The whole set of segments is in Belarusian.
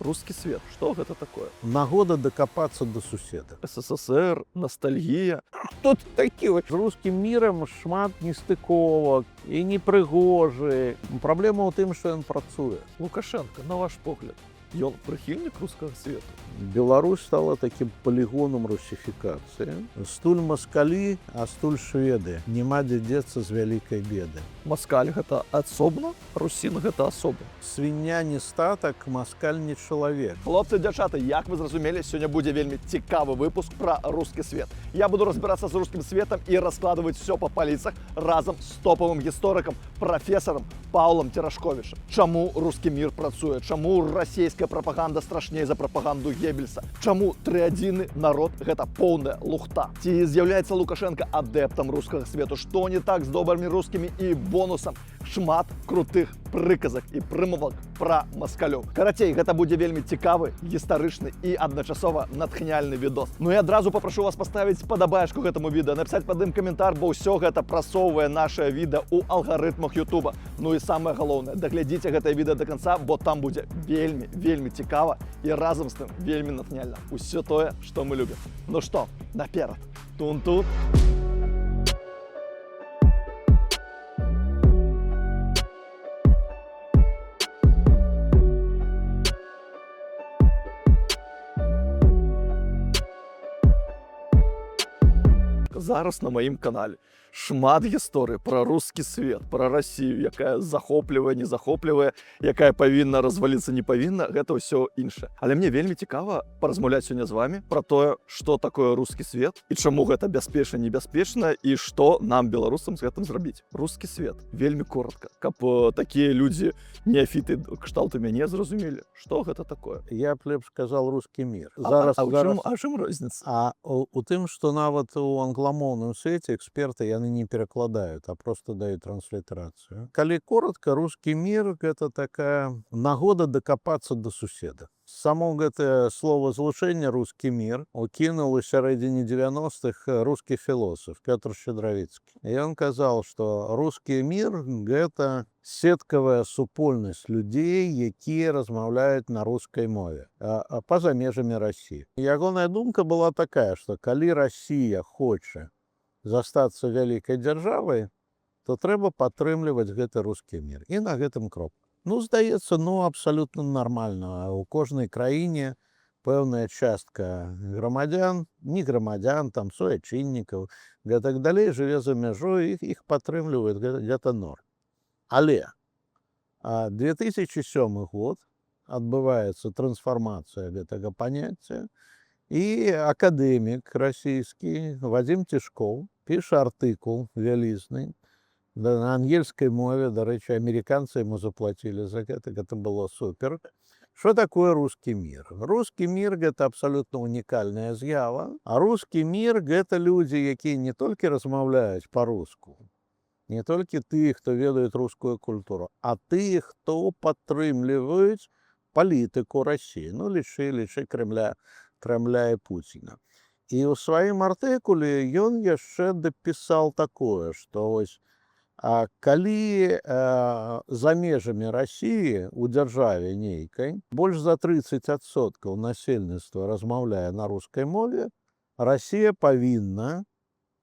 Русский свет. Что гэта такое? Нагода дакапацца до суседа. СССР, ностальгія. Хто ты такі? З рускім мірам шмат нестыковак і непрыгожы. Праблема ў тым, што ён працуе. Лукашенко, на ваш погляд, ён прыхільнік рускага свету? Беларусь стала такім палігонам русіфікацыі. Стуль маскалі, а стуль шведы. Няма дзе дзецца з вялікай беды. Маскаль гэта асобна, русін гэта асобна. Свіння не статак, маскаль не чалавек. Хлопцы, дзяўчаты, як вы зразумелі, сёння будзе вельмі цікавы выпуск пра рускі свет. Я буду разбірацца з рускім светам і раскладваць все па паліцах разам з топавым гісторыкам, прафесарам Паўлам Церашковічам. Чаму рускі мір працуе? Чаму расійская прапаганда страшней за прапаганду Геббельса? Чаму трыадзіны народ гэта поўная лухта? Ці з'яўляецца Лукашенко адэптам рускага свету? Што не так з добрымі рускімі і бонусам? Шмат крутых прыказак і прымавак пра маскалёў. Карацей, гэта будзе вельмі цікавы, гістарычны і адначасова натхняльны відос. Ну і адразу папрашу вас паставіць падабаечку гэтаму відэа, напісаць пад ім каментар, бо ўсё гэта прасоўвае нашае відэа ў алгарытмах Ютуба. Ну і самае галоўнае, даглядзіце гэтае відэа до канца, бо там будзе вельмі, вельмі цікава і разам з тым вельмі натхняльна. Усё тое, што мы любім. Ну што, наперад. Тун-тут. Зараз на маім канале шмат гісторый пра рускі свет, пра Расію, якая захоплівае, не захоплівае, якая павінна разваліцца, не павінна, гэта ўсё іншае. Але мне вельмі цікава паразмаўляць сёння з вами пра тое, што такое рускі свет і чаму гэта бяспечна, небяспечна і што нам, беларусам, з гэтым зрабіць. Рускі свет вельмі коротка, каб такія людзі, неафіты кшталту мяне, зразумелі, што гэта такое. Я б лепш сказал рускі мір. Зараз, а, а, чым, а чым розніца? А у тым, што нават у англамоўным свеце эксперты яны не перакладаюць, а просто даюць транслітэрацыю. Калі коротко, рускі мір гэта такая нагода дакапацца до суседа. Само гэтае словазлучэнне «рускі мір» укінуў у сярэдзіне 90-х рускі філосаф Пётр Шчадравіцкі. Ён казаў, што рускі мір гэта сеткавая супольнасць людзей, якія размаўляюць на рускай мове па-за межамі Расіі. Ягоная думка была такая, што калі Расія хоча застацца вялікай дзяржавай, то трэба падтрымліваць гэты рускі мір. І на гэтым кропка. Ну, здаецца, ну, абсалютна нармальна. У кожнай краіне пэўная частка грамадзян, не грамадзян, там, суайчыннікаў, гэтак далей, жыве за мяжой, іх падтрымліваюць, гэта норм. Але 2007 год, адбываецца трансфармацыя гэтага паняцця, і акадэмік расійскі Вадзім Цішкоў піша артыкул вялізны, да, на ангельскай мове, дарэчы, амерыканцы яму заплацілі за гэта, гэта было супер. Что такое русский мир? Русский мир гэта абсалютна унікальная з'ява, а русский мир гэта людзі, якія не толькі размаўляюць па-руску, не толькі тыя, хто ведаюць рускую культуру, а тыя, хто падтрымліваюць палітыку Расіі, ну, лічы Крамля і Пуціна. І ў сваім артыкуле ён яшчэ дапісаў такое, што вось, калі за межамі Расіі у дзяржаве нейкай больш за 30% насельніцтва размаўляе на рускай мове, Расія павінна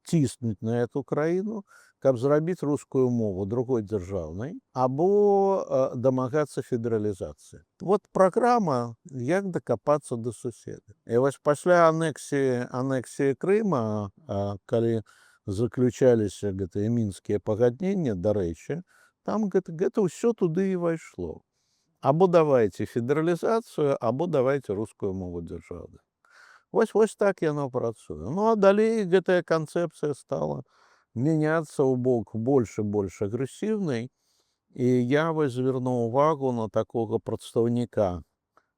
ціснуць на эту краіну, каб зрабіць рускую мову другой дзяржаўнай або дамагацца федэралізацыі. Вот праграма, як дакапацца да суседа. І вось пасля анексіі Крыма, калі заключаліся гэтыя мінскія пагаднення, дарэчы, там гэта ўсё туды і ўвайшло. Або давайце федэралізацыю, або давайце рускую мову дзяржаўнай. Вось так яно працуе. Ну а далей гэтая канцэпцыя стала мяняцца ў бок больш і больш агрэсіўнай. І я вось звярнуў увагу на такога прадстаўніка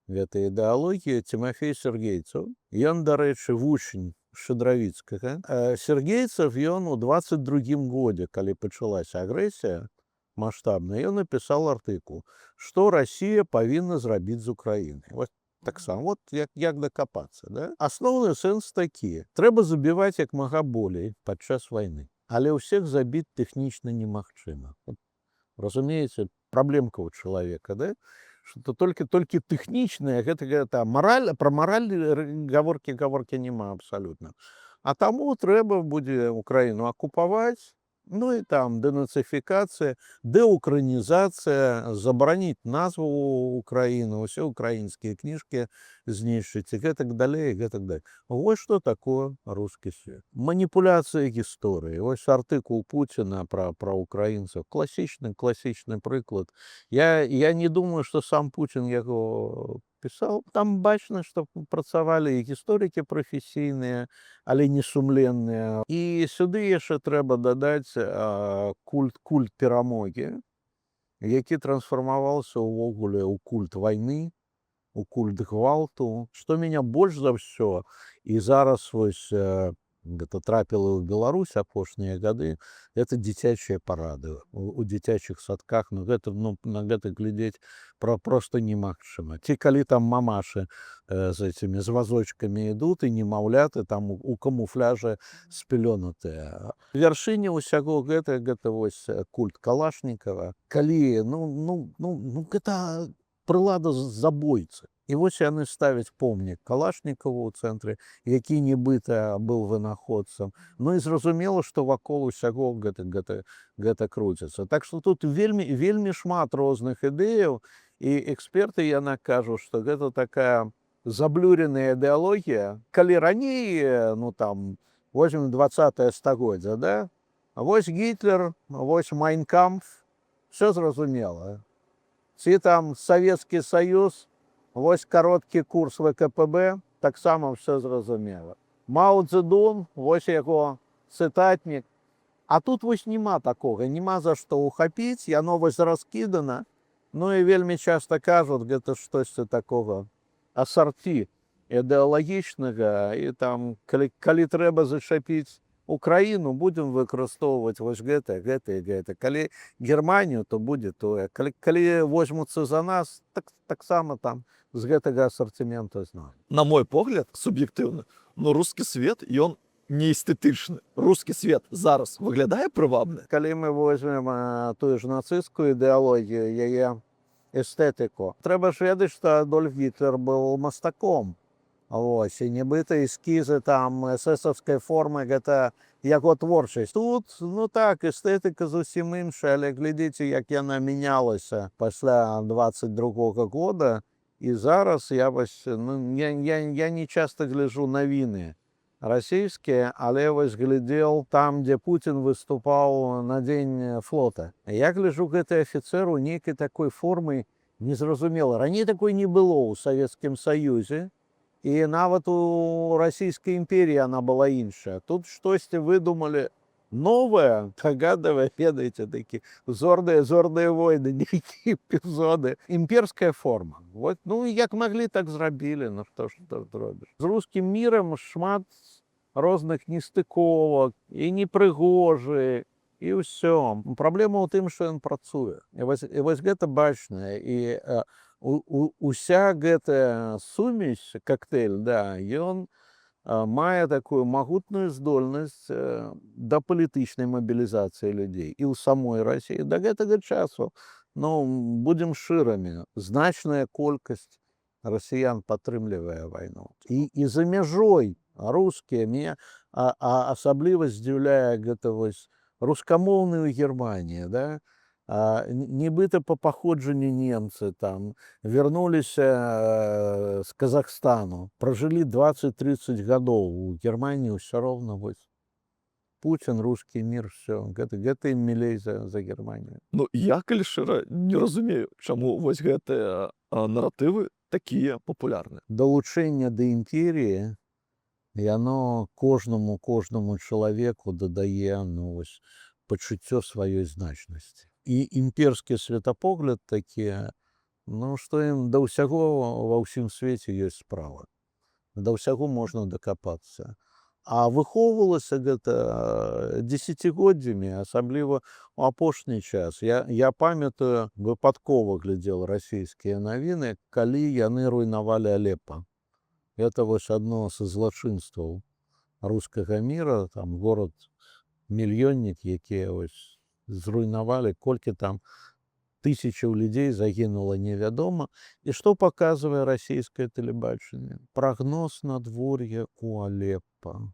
гэтай ідэалогіі Тимофей Сергейцаў. Ён, дарэчы, вучань Шчадравіцкага. Сергейцаў, ён у 22 годзе, калі пачалася агрэсія маштабная, ён напісаў артыкул, што Расія павінна зрабіць з Украінай. Вось таксама, вот як дакапацца. Да? Асноўны сэнс такі: трэба забіваць як мага болей падчас вайны. Але ўсіх забіць тэхнічна немагчыма. Вот, разумееце, праблемка ў чалавека, да? Что толькі тэхнічнае, гэта мараль, пра мараль гаворкі няма абсалютна. А таму трэба будзе Украіну акупаваць, ну і там дэнацыфікацыя, дэўкраінізацыя, забараніць назву Украіны, усе украінскія кніжкі знішчыць і гэтак далей, і гэтак далей. Вось што такое рускі свет. Маніпуляцыя гісторыі. Вось артыкул Пуціна пра украінцаў. Класічны прыклад. Я не думаю, што сам Пуцін яго пісаў. Там бачна, што працавалі і гісторыкі прафесійныя, але несумленныя. І сюды яшчэ трэба дадаць культ перамогі, які трансфармаваўся ўвогуле ў культ вайны, у культ гвалту. Што меня больш за ўсё і зараз вось гэта трапіла ў Беларусь апошнія гады, это дзіцячыя парады у дзіцячых садках. Ну гэта, ну, на гэта глядзець проста немагчыма. Ці калі там мамашы з этими, з вазочкамі ідут, і немаўляты там у камуфляжы спялёнутыя. Вяршыня ўсяго гэта вось культ Калашнікава. Калі ну гэта прылада забойцы. І вось яны ставяць помнік Калашнікаву ў цэнтры, які нібыта быў вынаходцам. Ну і зразумела, што вакол усяго гэта круціцца. Так што тут вельмі, вельмі шмат розных ідэяў, і эксперты яна кажуць, што гэта такая заблюреная ідэалогія. Калі раней, ну там, возьмем 20 стагоддзя, да? Вось Гітлер, вось «Майн кампф», все зразумела. Ці там Савецкі Саюз, вось кароткі курс ВКПБ, таксама все зразумела. Мао Цзэдун, вось яго цытатнік. А тут вось няма такога, няма за што ўхапіць, яно вось раскідана. Ну і вельмі часта кажуць, гэта штосьці такога асарці ідэалагічнага, і там калі трэба зачапіць Украіну, будзем выкарыстоўваць вось гэта, гэта і гэта. Калі Германію, то будзе тое. Калі возьмуцца за нас, таксама там з гэтага асартыменту знойдуць. На мой погляд, суб'ектыўны, но рускі свет, ён не эстэтычны. Рускі свет зараз выглядае прывабна? Калі мы возьмем тую ж нацысцкую ідэалогію, яе эстэтыку, трэба ж ведаць, што Адольф Гітлер быў мастаком. Вось, і нібыта эскізы там эсэсаўскай формы — гэта яго творчасць. Тут, ну так, эстэтыка зусім іншая, але глядзіце, як яна мянялася пасля 22 года. І зараз я вось, ну, я не часта гляжу навіны расійскія, але вось глядзеў там, дзе Пуцін выступаў на дзень флота. Я гляжу, гэты афіцэр у нейкай такой формы незразумела. Раней такой не было ў Савецкім Саюзе. І нават у Расійскай імперіі она была іншая. Тут штосьці выдумалі новае, дагадавае, ведаеце, такі зорныя войны, нейкія эпізоды. Імперская форма. Вот, ну, як маглі, так зрабілі, ну што ж ты зробіш. З рускім мірам шмат розных нестыковак і непрыгожы, і ўсё. Праблема ў тым, што ён працуе. І вось гэта бачна. І уся гэтая сумесь, кактэйль, да, ён мае такую магутную здольнасць да палітычнай мабілізацыі людзей і ў самой Расіі да гэтага часу. Ну, будзем шчырымі, значная колькасць расіян падтрымлівае вайну. І за мяжой рускія меня асабліва здзіўляе гэта вось рускамоўныя ў Германіі, да? Нібыта па паходжанню немцы, там вярнуліся з Казахстану, пражылі 20-30 гадоў у Германіі, ўсё роўна вось Пуцін, рускі мір, все гэта ім мілей за Германію. Ну, я, калі шчыра, не разумею, чаму вось гэтыя наратывы такія папулярныя. Далучэнне да імперіі, яно кожнаму чалавеку дадае, ну, вось, пачуццё сваёй значнасці. І імперскі светапогляд такі, ну, што ім да ўсяго ва ўсім свеце ёсць справа. Да ўсяго можна дакапацца. А выхоўвалася гэта дзесяцігоддзямі, асабліва ў апошні час. Я памятаю, выпадкова глядзел расійскія навіны, калі яны руйнавалі Алеппа. Это вось адно са злачынстваў рускага міра, там горад мільённік, якія вось зруйнавалі, колькі там Тысячаў людзей загінула, невядома. І што паказвае расійскае тэлебачанне? Прагноз надвор'я у Алеппа.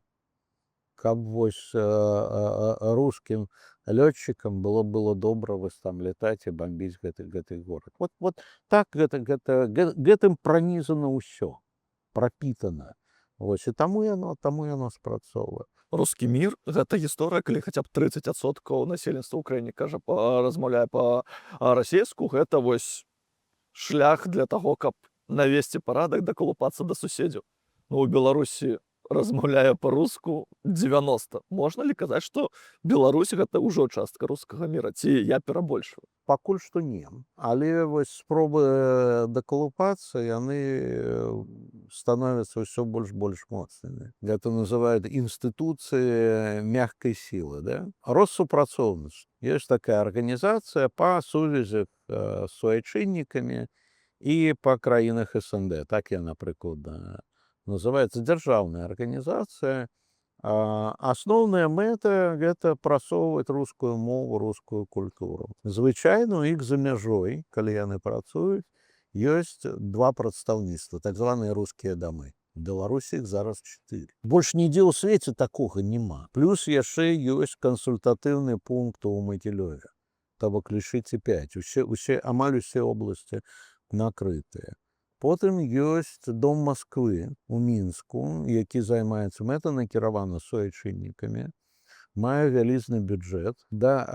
Каб вось рускім лётчыкам было добра вось там летаць і бамбіць гэты горад. Вот так гэтым пранізана ўсё, пропитано. Вось, і таму яно спрацоўвае. Русский мир — гэта гісторыя, калі хаця б 30% насельніцтва ў краіне кажа размаўляе па-расейску, гэта вось шлях для таго, каб навесці парадак, дакалупацца да суседзяў. Ну, у Беларусі размаўляе па-руску 90. Можна ли казаць, што Беларусь — гэта ўжо частка рускага мира, ці я перабольшваю? Пакуль што не. Але вось спробы дакалупацца, яны становятся ўсё больш моцнымі. Это называют інстытуцыі мягкой силы. Да? Россупрацоўніцтва. Ёсць такая арганізацыя па сувязях з суайчыннікамі і па краінах СНД. Так яна прыкладна называется, дзяржаўная арганізацыя. Асноўная мэта — гэта прасоўваць рускую мову, рускую культуру. Звычайна, у іх за мяжой, калі яны працуюць, ёсць два прадстаўніцтва, так званыя рускія дамы. У Беларусі іх зараз чатыры. Больш нідзе ў свеце такога няма. Плюс яшчэ ёсць кансультатыўны пункт у Магілёве. То бок лічыце 5. Амаль усе вобласці накрытыя. Потым ёсць Дом Масквы у Мінску, які займаецца мэтанакіравана суайчыннікамі, мае вялізны бюджэт да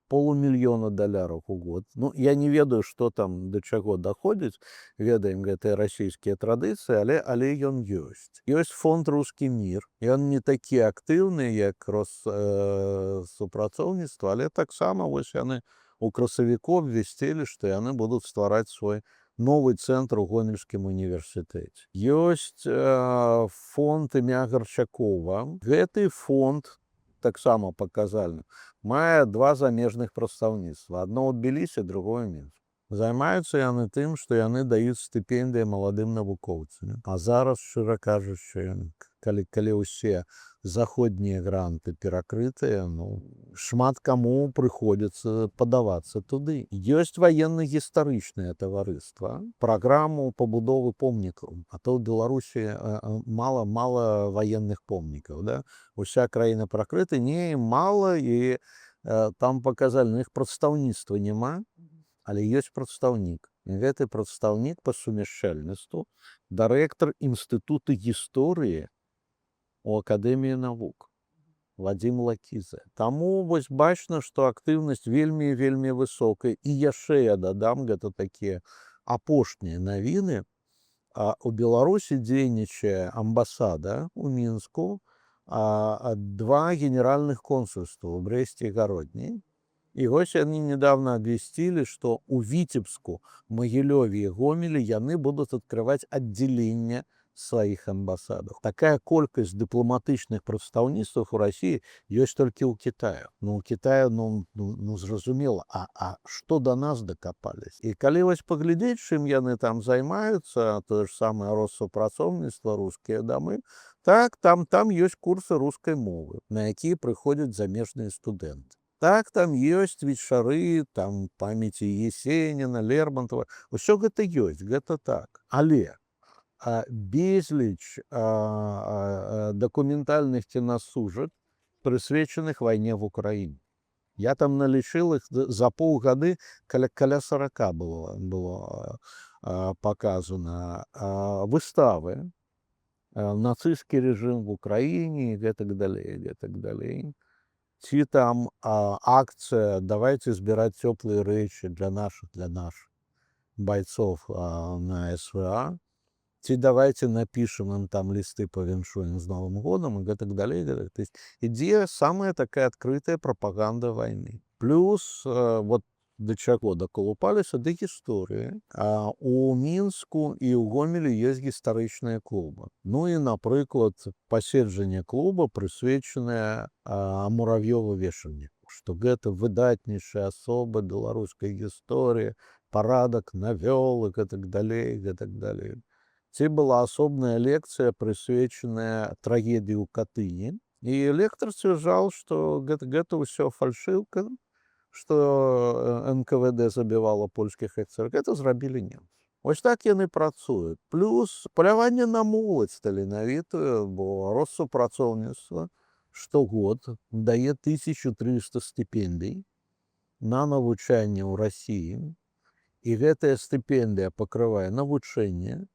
полумільёна даляраў у год. Ну, я не ведаю, што там да чаго даходзіць, ведаем гэтыя расійскія традыцыі, але ён ёсць. Ёсць фонд «Русский мир». Ён не такі актыўны, як Россупрацоўніцтва, але таксама вось яны у красавіку абвясцілі, што яны будуць ствараць свой новы цэнтр у Гомельскім універсітэце. Ёсць фонд імя Гарчакова. Гэты фонд таксама паказальна мае два замежных прадстаўніцтва: адно ў Тбілісі, другое ў Мінску. Займаюцца яны тым, што яны даюць стыпендыі маладым навукоўцам. А зараз, шчыра кажучы, калі ўсе заходнія гранты перакрытыя, ну, шмат каму прыходзіцца падавацца туды. Ёсць ваенна-гістарычнае таварыства, праграму пабудовы помнікаў. А то ў Беларусі мала ваенных помнікаў. Да? Уся краіна пракрыта, не мала, і там паказалі, іх прадстаўніцтва няма, але ёсць прадстаўнік. І гэты прадстаўнік па сумяшчальніцтву дырэктар Інстытута гісторыі у Акадэміі навук Вадзім Лакіза. Таму вось бачна, што актыўнасць вельмі і вельмі высокая. І яшчэ я дадам, гэта такія апошнія навіны. У Беларусі дзейнічае амбасада ў Мінску, два генеральных консульства ў Брэсце і Гародні. І вось яны недавно абвясцілі, што ў Віцебску, Магілёве і Гомелі яны будуць адкрываць аддзяленне сваіх амбасадаў. Такая колькасць дыпламатычных прадстаўніцтваў у Расіі ёсць толькі ў Кітаю. Ну, у Кітаю, ну зразумела, а што да нас дакапались? І калі вось паглядзець, чым яны там займаюцца, тое ж самае Россупрацоўніцтва, рускія дамы, так, там ёсць курсы рускай мовы, на якія прыходзяць замежныя студэнты. Так, там ёсць вечары там памяці Есеніна, Лермонтова. Усё гэта ёсць, гэта так. Але безліч дакументальных кінастужак, прысвечаных вайне в Украіне. Я там налічыў іх за паўгады каля 40 было показано. Выставы, нацысцкі рэжым в Украіне і гэтак далей, гэтак далей. Ці там акцыя «Давайте збіраць цёплыя рэчы для нашых бойцов на СВА», ці «Давайте напишем им там лісты, павіншуем з Новым годам» і гэтак далей. То есть ідзе самая такая адкрытая прапаганда вайны. Плюс вот да чаго дакалупаліся, да гісторыі. У Мінску і ў Гомелі ёсць гістарычныя клубы. Ну і, напрыклад, паседжанне клуба, прысвечанае Мурав'ёву-Вешальніку, што гэта выдатнейшая асоба беларускай гісторыі, парадак навёл і гэтак далей, гэтак далей. Ці была асобная лекцыя, прысвечаная трагедыі ў Катыні. І лектар сцвярджаў, што гэта ўсё фальшыўка, што Што НКВД забівала польскіх афіцэраў, гэта зрабілі немцы. Вось так яны працуюць. Плюс паляванне на моладзь таленавітую, бо Россупрацоўніцтва штогод дае 1300 стыпендый на навучанне ў Расіі. І гэтая стыпендыя пакрывае навучэнне,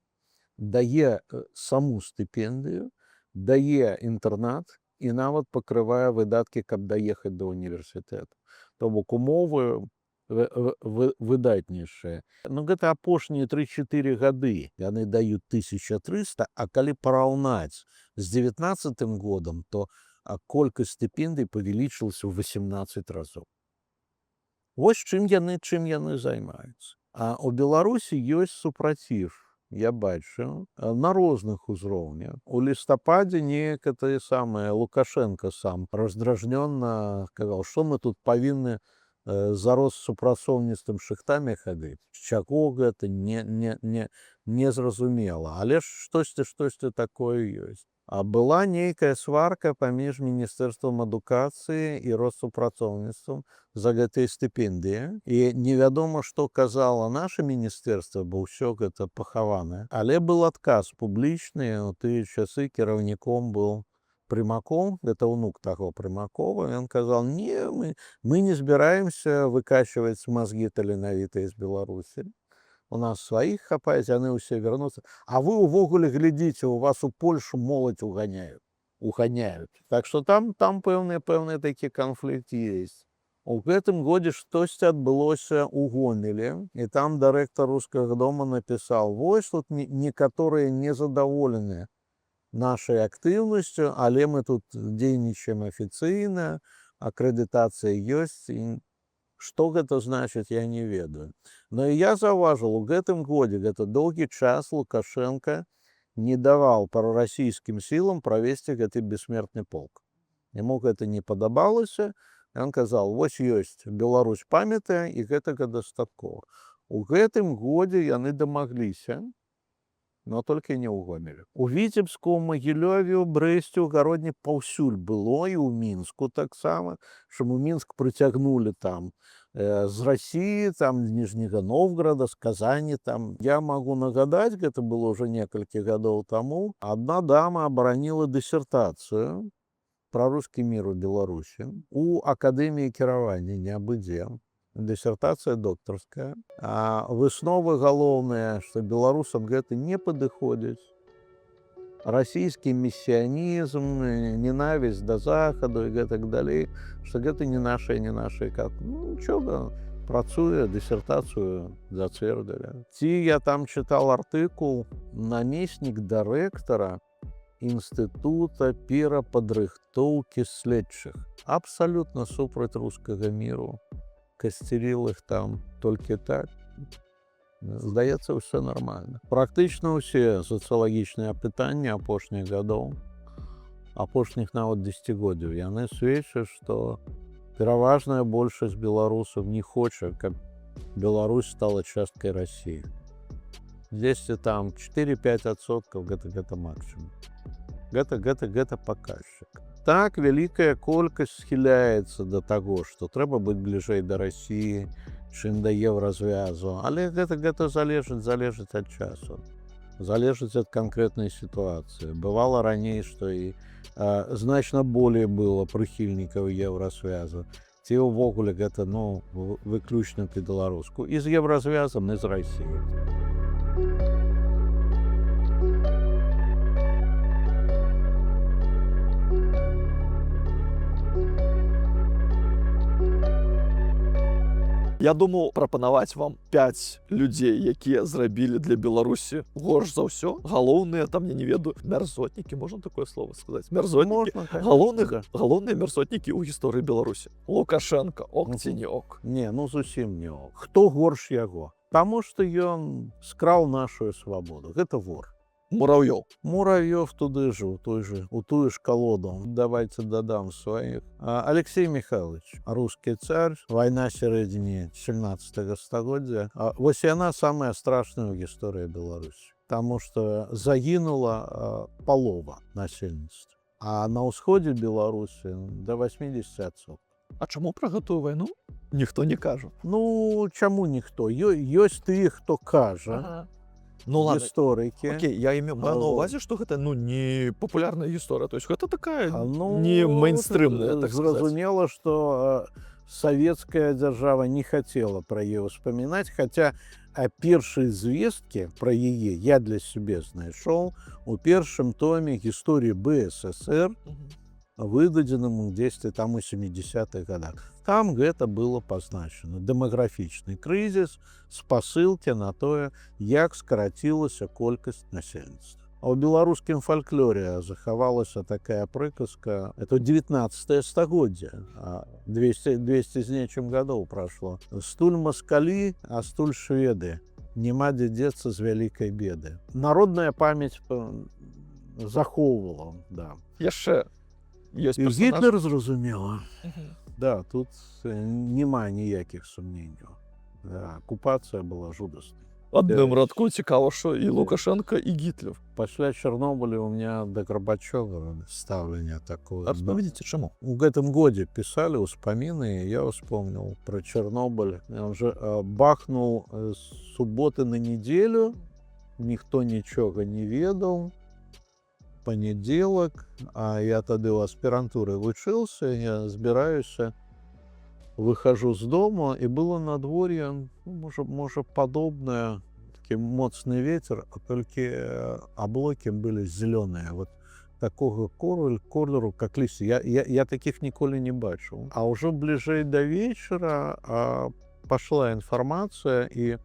дае саму стыпендыю, дае інтэрнат і нават пакрывае выдаткі, каб даехаць да універсітэта. То бок умовы выдатнейшыя. Ну, гэта апошнія 3-4 гады яны даюць 1300, а калі параўнаць з 19-м годам, то колькасць стыпендый павялічылася ў 18 разоў. Вось чым яны займаюцца. А ў Беларусі ёсць супраціў, я бачу, на розных узроўнях. У лістападзе неяк это самае Лукашенко сам раздражнённа сказал, што мы тут павінны за Россупрацоўніцтвам шыхтамі хадзіць. З чаго гэта, не зразумела, але ж штосьці такое ёсць. А была нейкая сварка паміж міністэрствам адукацыі і Россупрацоўніцтвам за гэтыя стыпендыі. І невядома, што казала наша міністэрства, бо ўсё гэта пахаванае. Але был адказ публічны, у тыя часы кіраўніком был Прымакоў, гэта ўнук таго Прымакова, ён казал: не, мы не збіраемся выкачваць мазгі таленавітыя з Беларусі. У нас сваіх хапаюць, яны ўсе вярнуцца. А вы ўвогуле глядзіце, у вас у Польшу моладзь уганяют. Уганяют. Так што там пэўны такі канфлікт есть. У гэтым годзе штосьці адбылося ў Гомелі, і там дырэктар Рускага дома напісаў: вось тут некаторыя незадаволеныя нашай актыўнасцю, але мы тут дзейнічаем афіцыйна, акрэдытацыя ёсць. І што гэта значыць, я не ведаю. Но і я заўважыў, у гэтым годзе гэта доўгі час Лукашенко не даваў прарасійскім сілам правесці гэты Бессмертный полк. Яму гэта не падабалася. Ён казаў: вось ёсць «Беларусь памятае», і гэтага дастаткова. У гэтым годзе яны дамагліся, но толькі не ў Гомелі. У Віцебску, у Магілёве, у Брэсце, у Гародні паўсюль было, і ў Мінску таксама, што у Мінск прыцягнулі там з Расіі, там з Ніжняга Новгорода, з Казані там. Я магу нагадаць, гэта было ўжо некалькі гадоў таму, адна дама абараніла дысертацыю пра рускі мір у Беларусі у акадэміі кіравання, не абы-дзе. Дысертацыя доктарская. А высновы галоўныя, што беларусам гэта не падыходзіць. Расійскі месіянізм, ненавісць да захаду і гэтак далей, што гэта не наша как. Ну, нічога, працуе, дысертацыю зацвердзілі. Ці я там чытаў артыкул, намеснік дырэктара інстытута перападрыхтоўкі следчых. Абсалютна супраць рускага міру. Касцерил іх там толькі так. Здаецца, ўсё нармальна. Практычна ўсе сацыялагічныя апытанні апошніх гадоў, апошніх нават дзесяцігоддзяў, яны сведчаць, што пераважная большасць беларусаў не хоча, каб Беларусь стала часткай Расіі. Дзесьці там 4-5 адсоткаў, гэта максімум. Гэта паказчык. Так, вялікая колькасць схіляецца да таго, што трэба быць бліжэй да Расіі, чым да Еўразвязу, але гэта залежыць ад часу. Залежыць ад канкрэтнай сітуацыі. Бывала раней, што і значна болей было прыхільнікаў Еўрасвязу. Ці ўвогуле гэта, ну, выключна па-беларуску. І з Еўразвязам, і з Расіяй. Я думаў прапанаваць вам 5 людзей, якія зрабілі для Беларусі горш за ўсё. Галоўныя там, я не ведаю, мярзотнікі, можна такое слово сказаць? Мярзотнікі. Можна, конечно, Галоўных, да. галоўныя мярзотнікі ў гісторыі Беларусі. Лукашенко, ок ці не ок? Не, ну зусім не ок. Хто горш яго? Таму што ён скраў нашу свабоду. Гэта вор. Мураўёў. Муравьёв туды же, у тую ж колоду. Давайте дадам своих. Алексей Михайлович, русский царь, война середине 17 стагоддзя. Вось яна самая страшная ў гісторыі Беларусі. Таму што загінула палова насельніцтва. А на ўсходзе Беларусі до 80%. А чаму пра гэтую вайну Ніхто не кажа. Ну, чаму ніхто? Ёсць тыя, хто кажа, Ну ладно, гісторыкі. окей, я имею маю на А, увазе, што гэта, ну, не папулярная гісторыя, то есть гэта такая А, ну, не мейнстрымная, так сказать. Зразумела, что советская дзяржава не хотела про яе ўспамінаць, хотя першыя звесткі пра яе я для сябе знайшоў у першым томе гісторыі БССР, выдадзеным дзесьці там у 70-х годах. Там гэта было пазначана: дэмаграфічны крызіс, спасылкі на тое, як скарацілася колькасць насельніцтва. А ў беларускім фальклоре захавалася такая прыказка, это 19 стагоддзя, 200, 200 з нечым гадоў прайшло: «Стуль маскалі, а стуль шведы, няма дзе дзецца з вялікай беды». Народная памяць захоўвала, да. Яшчэ ёсць І персонаж. Гітлер, зразумела. Да, тут няма ніякіх сумненняў. Да, акупацыя была жудаснай. Адным радку цікава, што і Лукашенко, і Гітлер. Пасля Чарнобыля у меня до Горбачева стаўленне такое. Распавядзіце, чаму? У гэтым годзе пісалі ўспаміны, і я ўспомніў про Чарнобыль. Он же бахнул з суботы на неделю, ніхто нічога не ведаў. Панядзелак, а я тады ў аспірантуры вучыўся, я збіраюся, выхожу з дому, і было надвор'е, ну, можа, падобнае, такі моцны ветер, а толькі аблокі былі зялёныя, вот такога колеру, как лісце. Я такіх ніколі не бачыў. А ўжо бліжэй да вечара пашла інфармацыя, і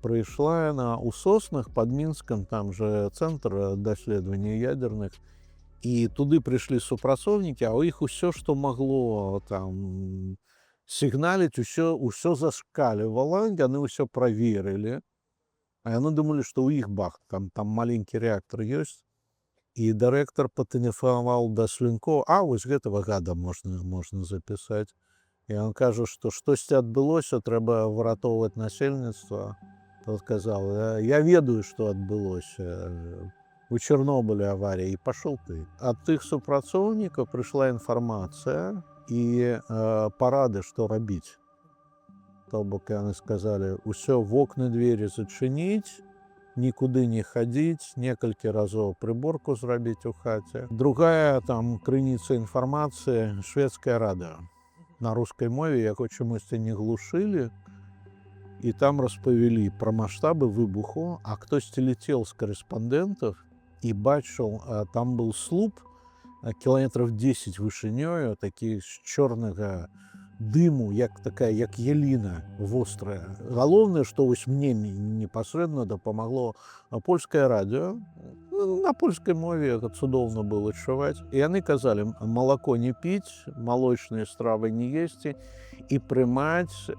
прыйшла яна ў Соснах под Мінскам, там же цэнтр даследавання ядерных, і туды прыйшлі супрацоўнікі, а ў іх усё, што магло там сігналіць, усё зашкалівала, яны ўсё праверылі. А яны думалі, што ў іх бах, там маленькі рэактар ёсць. І дырэктар патэлефанаваў да Слюнькова, а вось гэтага гада можна запісаць. І он кажа, што штосьці адбылося, трэба выратоўваць насельніцтва. Тот казаў: «Я ведаю, што адбылося. У Чарнобыле аварія, і пашоў ты». Ад тых супрацоўнікаў прыйшла інфармацыя і парады, што рабіць. То бок яны сказалі: ўсё вокны, двері зачыніць, нікуды не хадзіць, некалькі разоў прыборку зрабіць у хаце. Другая там крыніца інфармацыі — шведскае радыё. На рускай мове, яго чамусьці не глушылі, і там распавялі пра маштабы выбуху, а хтосьці летел з карэспандэнтаў і бачыў, там был слуп кіламетраў 10 вышынёю, такі з чорнага дыму, як такая, як яліна вострая. Галоўнае, што вось мне непасрэдна дапамагло польскае радыё. Ну, на польскай мове гэта цудоўна было чуваць. І яны казалі: малако не піць, малочныя стравы не есці і прымаць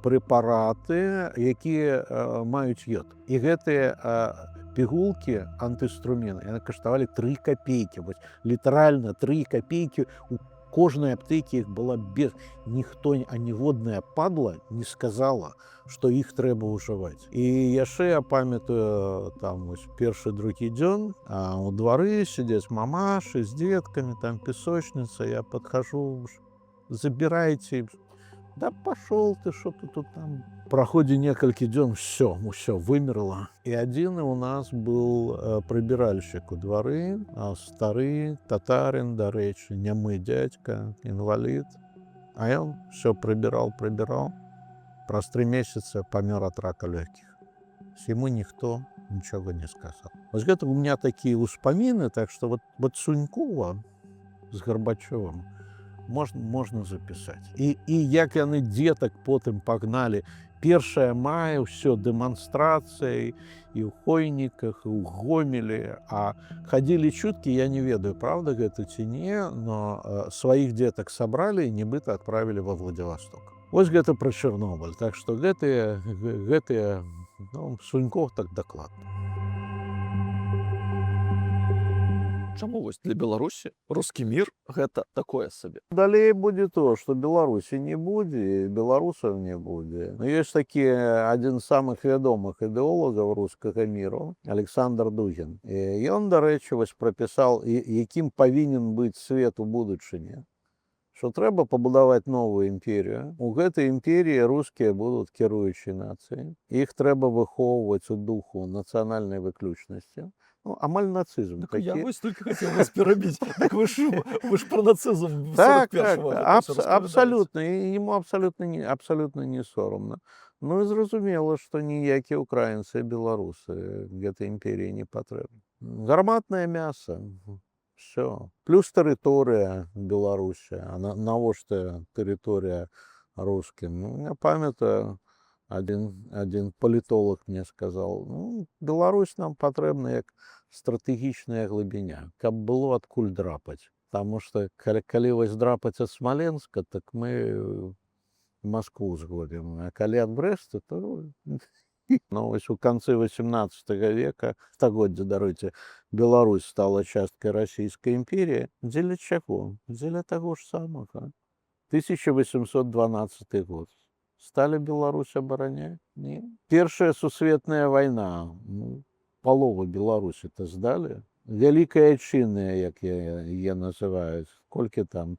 прэпараты, якія маюць йод. І гэтыя пігулкі антыструміны, яны каштавалі 3 копейкі, вось літаральна 3 копейкі, у кожнай аптэкі іх была без. Ніхто, аніводная падла не сказала, што іх трэба ўжываць. І яшчэ я памятаю, там вось першы, другі дзён, а у двары сядзяць мамашы з дзеткамі, там песочница, я падхожу: «Забирайте». «Да пошел ты, что ты тут там». Праходзе некалькі дзён, всё вымерла. І адзіны у нас был прыбіральшчык у двары, стары татарин, дарэчы, нямы дядька, інвалід. А ён всё прыбіраў, прыбіраў. Праз 3 месяца памёр ад рака лёгкіх. Ему ніхто нічога не сказал. Вось гэта у меня такія ўспаміны, так что вот Сунькова з Гарбачовым можна запісаць. І як яны дзетак потым пагналі, 1 мая, ўсё дэманстрацыі і ў Хойніках, і ў Гомелі, а хадзілі чуткі, я не ведаю, правда гэта ці не, но сваіх дзетак сабралі і нібыта адправілі во Владивосток. Вось гэта пра Чарнобыль, так што гэтыя, ну, Суньков так дакладна. Чаму вось для Беларусі рускі мір гэта такое сабе? Далей будзе то, што Беларусі не будзе, і беларусаў не будзе. Но ёсць такі адзін з самых вядомых ідэолагаў рускага міру Александр Дугін. І ён, дарэчы, вось прапісаў, якім павінен быць свет у будучыні. Што трэба пабудаваць новую імперію. У гэтай імперіі рускія будуць кіруючай нацыяй. Іх трэба выхоўваць у духу нацыянальнай выключнасці. Ну, амаль нацызм Так я такі. вось толькі хацеў вас перабіць. Так вы ж пра нацызм Так, 41-го гэта ўсё распавядаеце. Абсалютна. І яму абсалютна не сорамна. Ну і зразумела, што ніякія украінцы і беларусы гэтай імперіі не патрэбны. Гарматнае мяса. Всё. Плюс тэрыторыя Беларусі. А навошта тэрыторыя рускім? Ну, я памятаю, адзін палітолог мне сказал: «Ну, Беларусь нам патрэбна як стратэгічная глыбіня, каб было адкуль драпаць. Таму што калі вось драпаць ад Смаленска, так мы Маскву згубім, а калі ад Брэста, то, ну, вось у канцы 18 века, стагоддзя, даруйце, Беларусь стала часткай Расійскай імперіі. Дзеля чаго? Дзеля таго ж самага. 1812 год. Сталі Беларусь абараняць? Не. Першая сусветная вайна. Ну, палову Беларусі-то здалі. Вялікая айчынная, як яе называюць. Колькі там?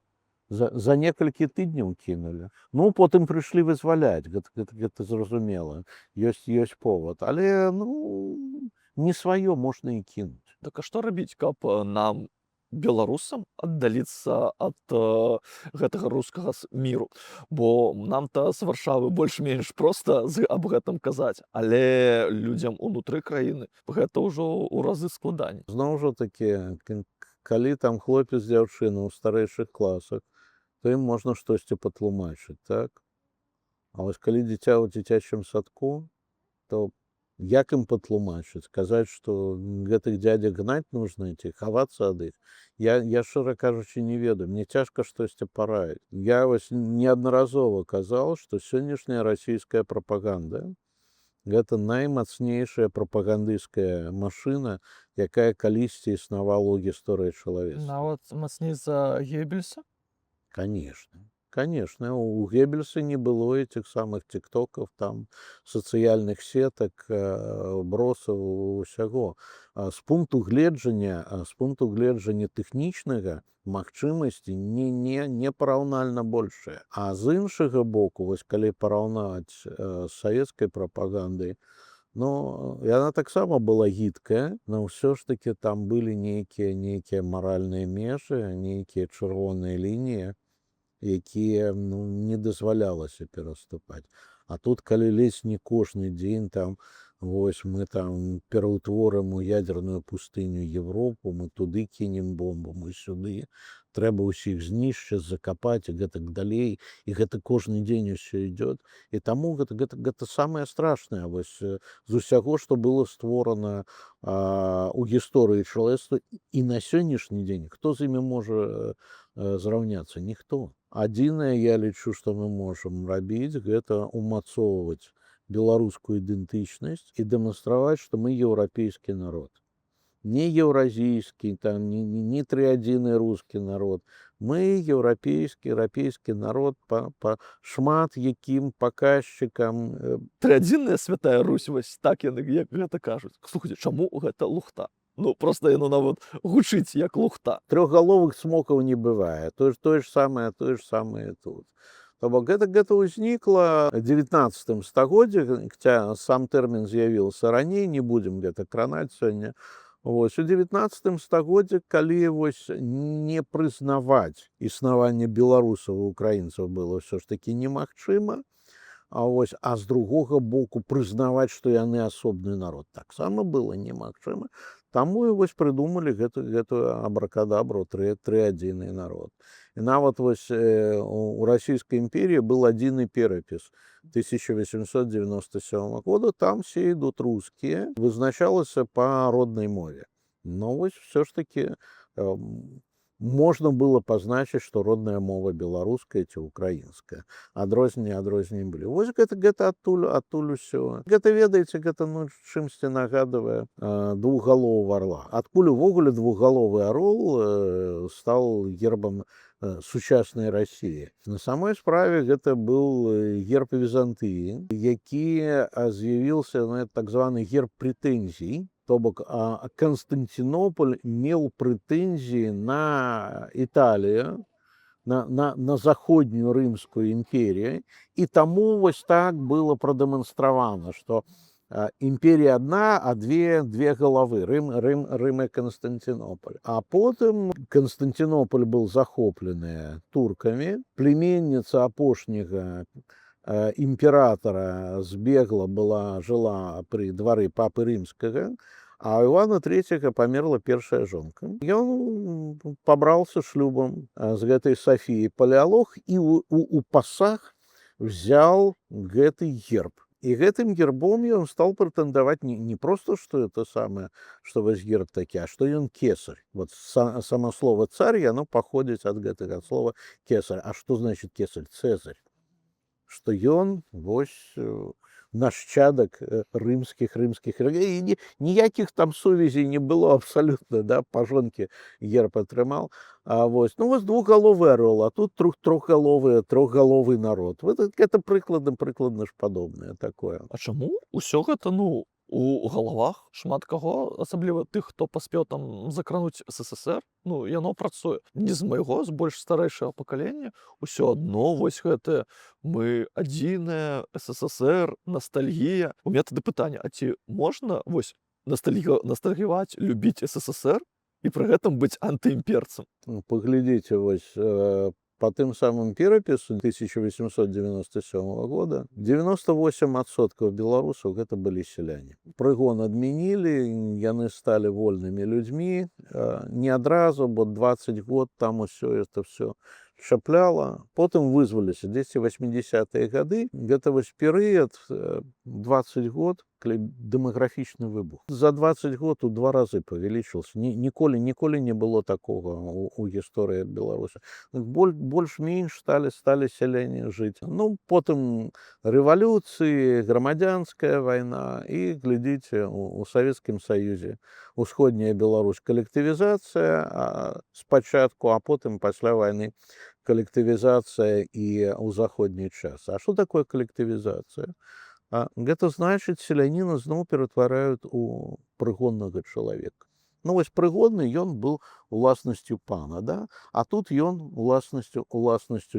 За некалькі тыдняў кінулі. Ну, потым прыйшлі вызваляць, гэта зразумела. Ёсць повод. Але, ну, не сваё можна і кінуць. Так а што рабіць, каб нам, беларусам, аддаліцца ад гэтага рускага міру? Бо нам-то з Варшавы больш-менш проста аб гэтым казаць, але людзям унутры краіны гэта ўжо ў разы складаней. Зноў жа такі, калі там хлопец, дзяўчына ў старэйшых класах, то ім можна штосьці патлумачыць, так? А вось калі дзіця ў дзіцячым садку, то як ім патлумачыць? Сказаць, што гэтых дзядзяк гнаць нужно ці хавацца ад іх? Я, шчыра кажучы, не ведаю. Мне цяжка штосьці параіць. Я вось неаднаразова казаў, што сённяшняя расійская прапаганда — гэта наймацнейшая прапагандысцкая машына, якая калісьці існавала ў гісторыі чалавецтва. Нават мацней за Геббельса? Конечно. Конечно, у Геббельса не было этих самых тиктоков, там, сацыяльных сетак, бросаў, усяго. А з пункту гледжання тэхнічнага магчымасці непараўнальна большыя. А з іншага боку, вось калі параўнаць з савецкай прапагандай, ну, яна таксама была гідкая, но ўсё ж такі там былі нейкія маральныя межы, нейкія чырвоныя лініі, якія, ну, не дазвалялася пераступаць. А тут, калі ледзь не кожны дзень там вось мы там пераўтворым у ядерную пустыню Европу, мы туды кінем бомбу, мы сюды, трэба ўсіх знішчыць, закапаць і гэтак далей. І гэта кожны дзень усё идёт. І таму гэта самае страшнае вось з усяго, што было створана у гісторыі чалавецтва і на сённяшні дзень, хто з імі можа зраўняцца? Ніхто. Адзінае, я лічу, што мы можам рабіць, гэта умацоўваць беларускую ідэнтычнасць і дэманстраваць, што мы еўрапейскі народ. Не еўразійскі, там, не трыадзіны рускі народ. Мы еўрапейскі народ па шмат якім паказчыкам. Трыадзіная святая Русь, вось так яны як гэта кажуць. Слухайце, чаму гэта лухта? Ну, просто яно нават гучыць як лухта. Трохгаловых цмокаў не бывае. Тое ж самае тут. То бок гэта ўзнікла 19 стагоддзі, хаця сам тэрмін з'явіўся раней, не будзем гэта кранаць сёння. Вось, у 19 стагоддзі, калі вось не прызнаваць існаванне беларусаў і украінцаў было ўсё ж такі немагчыма, а вось, з другога боку прызнаваць, што яны асобны народ, таксама было немагчыма. Таму і вось прыдумалі гэтую абракадабру трыадзіны народ. І нават вось у Расійскай імперіі был адзіны перапіс 1897 года, там все ідут рускія, вызначалася па роднай мове. Но вось всё ж таки можна было пазначыць, што родная мова беларуская ці украінская. Адрозненні былі. Вось гэта адтуль усё. Гэта, ведаеце, гэта, ну, чымсьці нагадвае двухгалового орла. Адкуль увогуле двухгаловы арол стал гербам сучаснай Расіі? На самой справе гэта быў герб Візантыі, які з'явіўся, ну, так званы герб прэтэнзій. То бок Канстанцінополь меў прэтэнзіі на Італію. на заходнюю Рымскую імперію. І таму вось так было прадэманстравана, што імперія адна, а две галавы: Рым і Константинополь. А потым Константинополь был захоплены туркамі, племенніца апошняга імператара збегла, была, жыла пры двары папы рымскага, а у Івана Третьего памерла першая жонка. Ён пабраўся шлюбам з гэтай Сафіяй Палеалог і у пасаг взял гэты герб. І гэтым гербом ён стал прэтэндаваць не просто, что это самое, что вось герб такі, а што ён кесарь. Вот само слово «царь», яно паходзіць ад гэтага слова «кесарь». А что значит кесарь? Цезарь. Што ён вось нашчадак рымскіх, і ніякіх там сувязей не было абсалютна, да, па жонке герб атрымаў. А вось, ну, вось двухгаловы арол, а тут трохгаловы народ. Вот это прыкладна ж падобнае такое. А чаму ўсё гэта, ну, у галавах шмат каго, асабліва тых, хто паспеў там закрануць СССР, ну, яно працуе? Не з майго, з больш старэйшага пакалення ўсё адно вось гэтае «мы адзіныя», СССР, ностальгія. У меня тады пытанне: а ці можна вось ностальгіваць, любіць СССР і пры гэтым быць антыімперцам? Ну, паглядзіце, вось по тым самым перапісу 1897 года 98% беларусаў гэта былі сяляне. Прыгон адмянілі, яны сталі вольнымі людзьмі, не адразу, бо 20 год там усё это все чапляла. Потым вызваліся дзесьці 80-е гады. Гэта вось перыяд 20 год, калі дэмаграфічны выбух. За 20 год у два разы павялічыўся. Ніколі не было такога у гісторыі Беларусі. Больш-менш сталі сяляне жыць. Ну, потым рэвалюцыі, грамадзянская вайна, і глядзіце, у Савецкім Саюзе усходняя Беларусь калектывізацыя спачатку, а потым пасля вайны калектывізацыя і ў заходні час. А что такое калектывізацыя? Гэта значыць, селяніна зноў ператвараюць у прыгоннага чалавека. Ну вось прыгонны ён был уласнасцю пана, да? А тут ён уласнасцю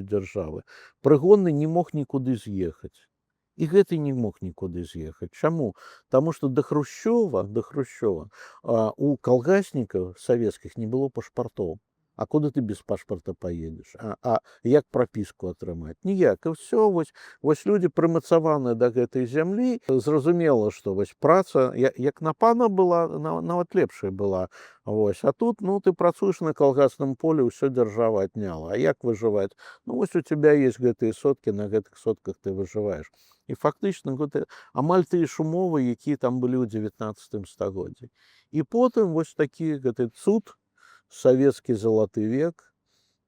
дзяржавы. Прыгонны не мог нікуды з'ехаць. І гэты не мог нікуды з'ехаць. Чаму? Таму што да Хрушчова у калгаснікаў савецкіх не было пашпартоў. А куды ты без пашпарта паедзеш? А як прапіску атрымаць? Ніяк. І ўсё, вось людзі прымацаваны да гэтай зямлі. Зразумела, што вось праца як на пана была, нават лепшая была. Вось. А тут, ну, ты працуеш на калгасным поле, ўсё дзяржава адняла. А як выжываць? Ну, вось у тебя есть гэтыя соткі, на гэтых сотках ты выжываеш. І фактычна гэта амаль тыя ж умовы, якія там былі ў 19 стагоддзі. І потым вось такі гэты цуд, савецкі залаты век.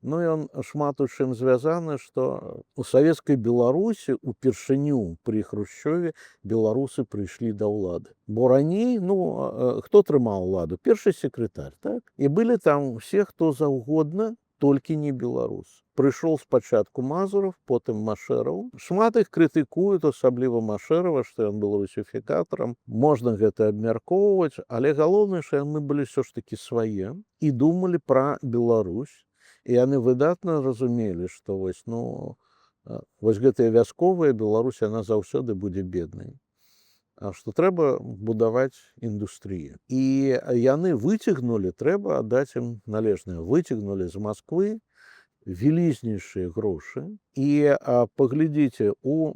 Ну, ён шмат у чым звязаны, што у савецкай Беларусі упершыню пры Хрушчове беларусы прыйшлі да ўлады. Бо раней, ну, хто трымаў уладу? Першы секретарь, так? І былі там усе, хто заўгодна, толькі не беларус. Прыйшоў спачатку Мазураў, потым Машэраў. Шмат іх крытыкуюць, асабліва Машэрава, што ён был русіфікатарам. Можна гэта абмяркоўваць, але галоўнае, што яны былі ўсё ж такі свае і думалі пра Беларусь. І яны выдатна разумелі, што вось, ну, вось гэтая вясковая Беларусь, яна заўсёды будзе беднай. А што трэба будаваць індустрыю. І яны выцягнулі, трэба аддаць ім належнае, выцягнулі з Масквы вялізнейшыя грошы. І паглядзіце, у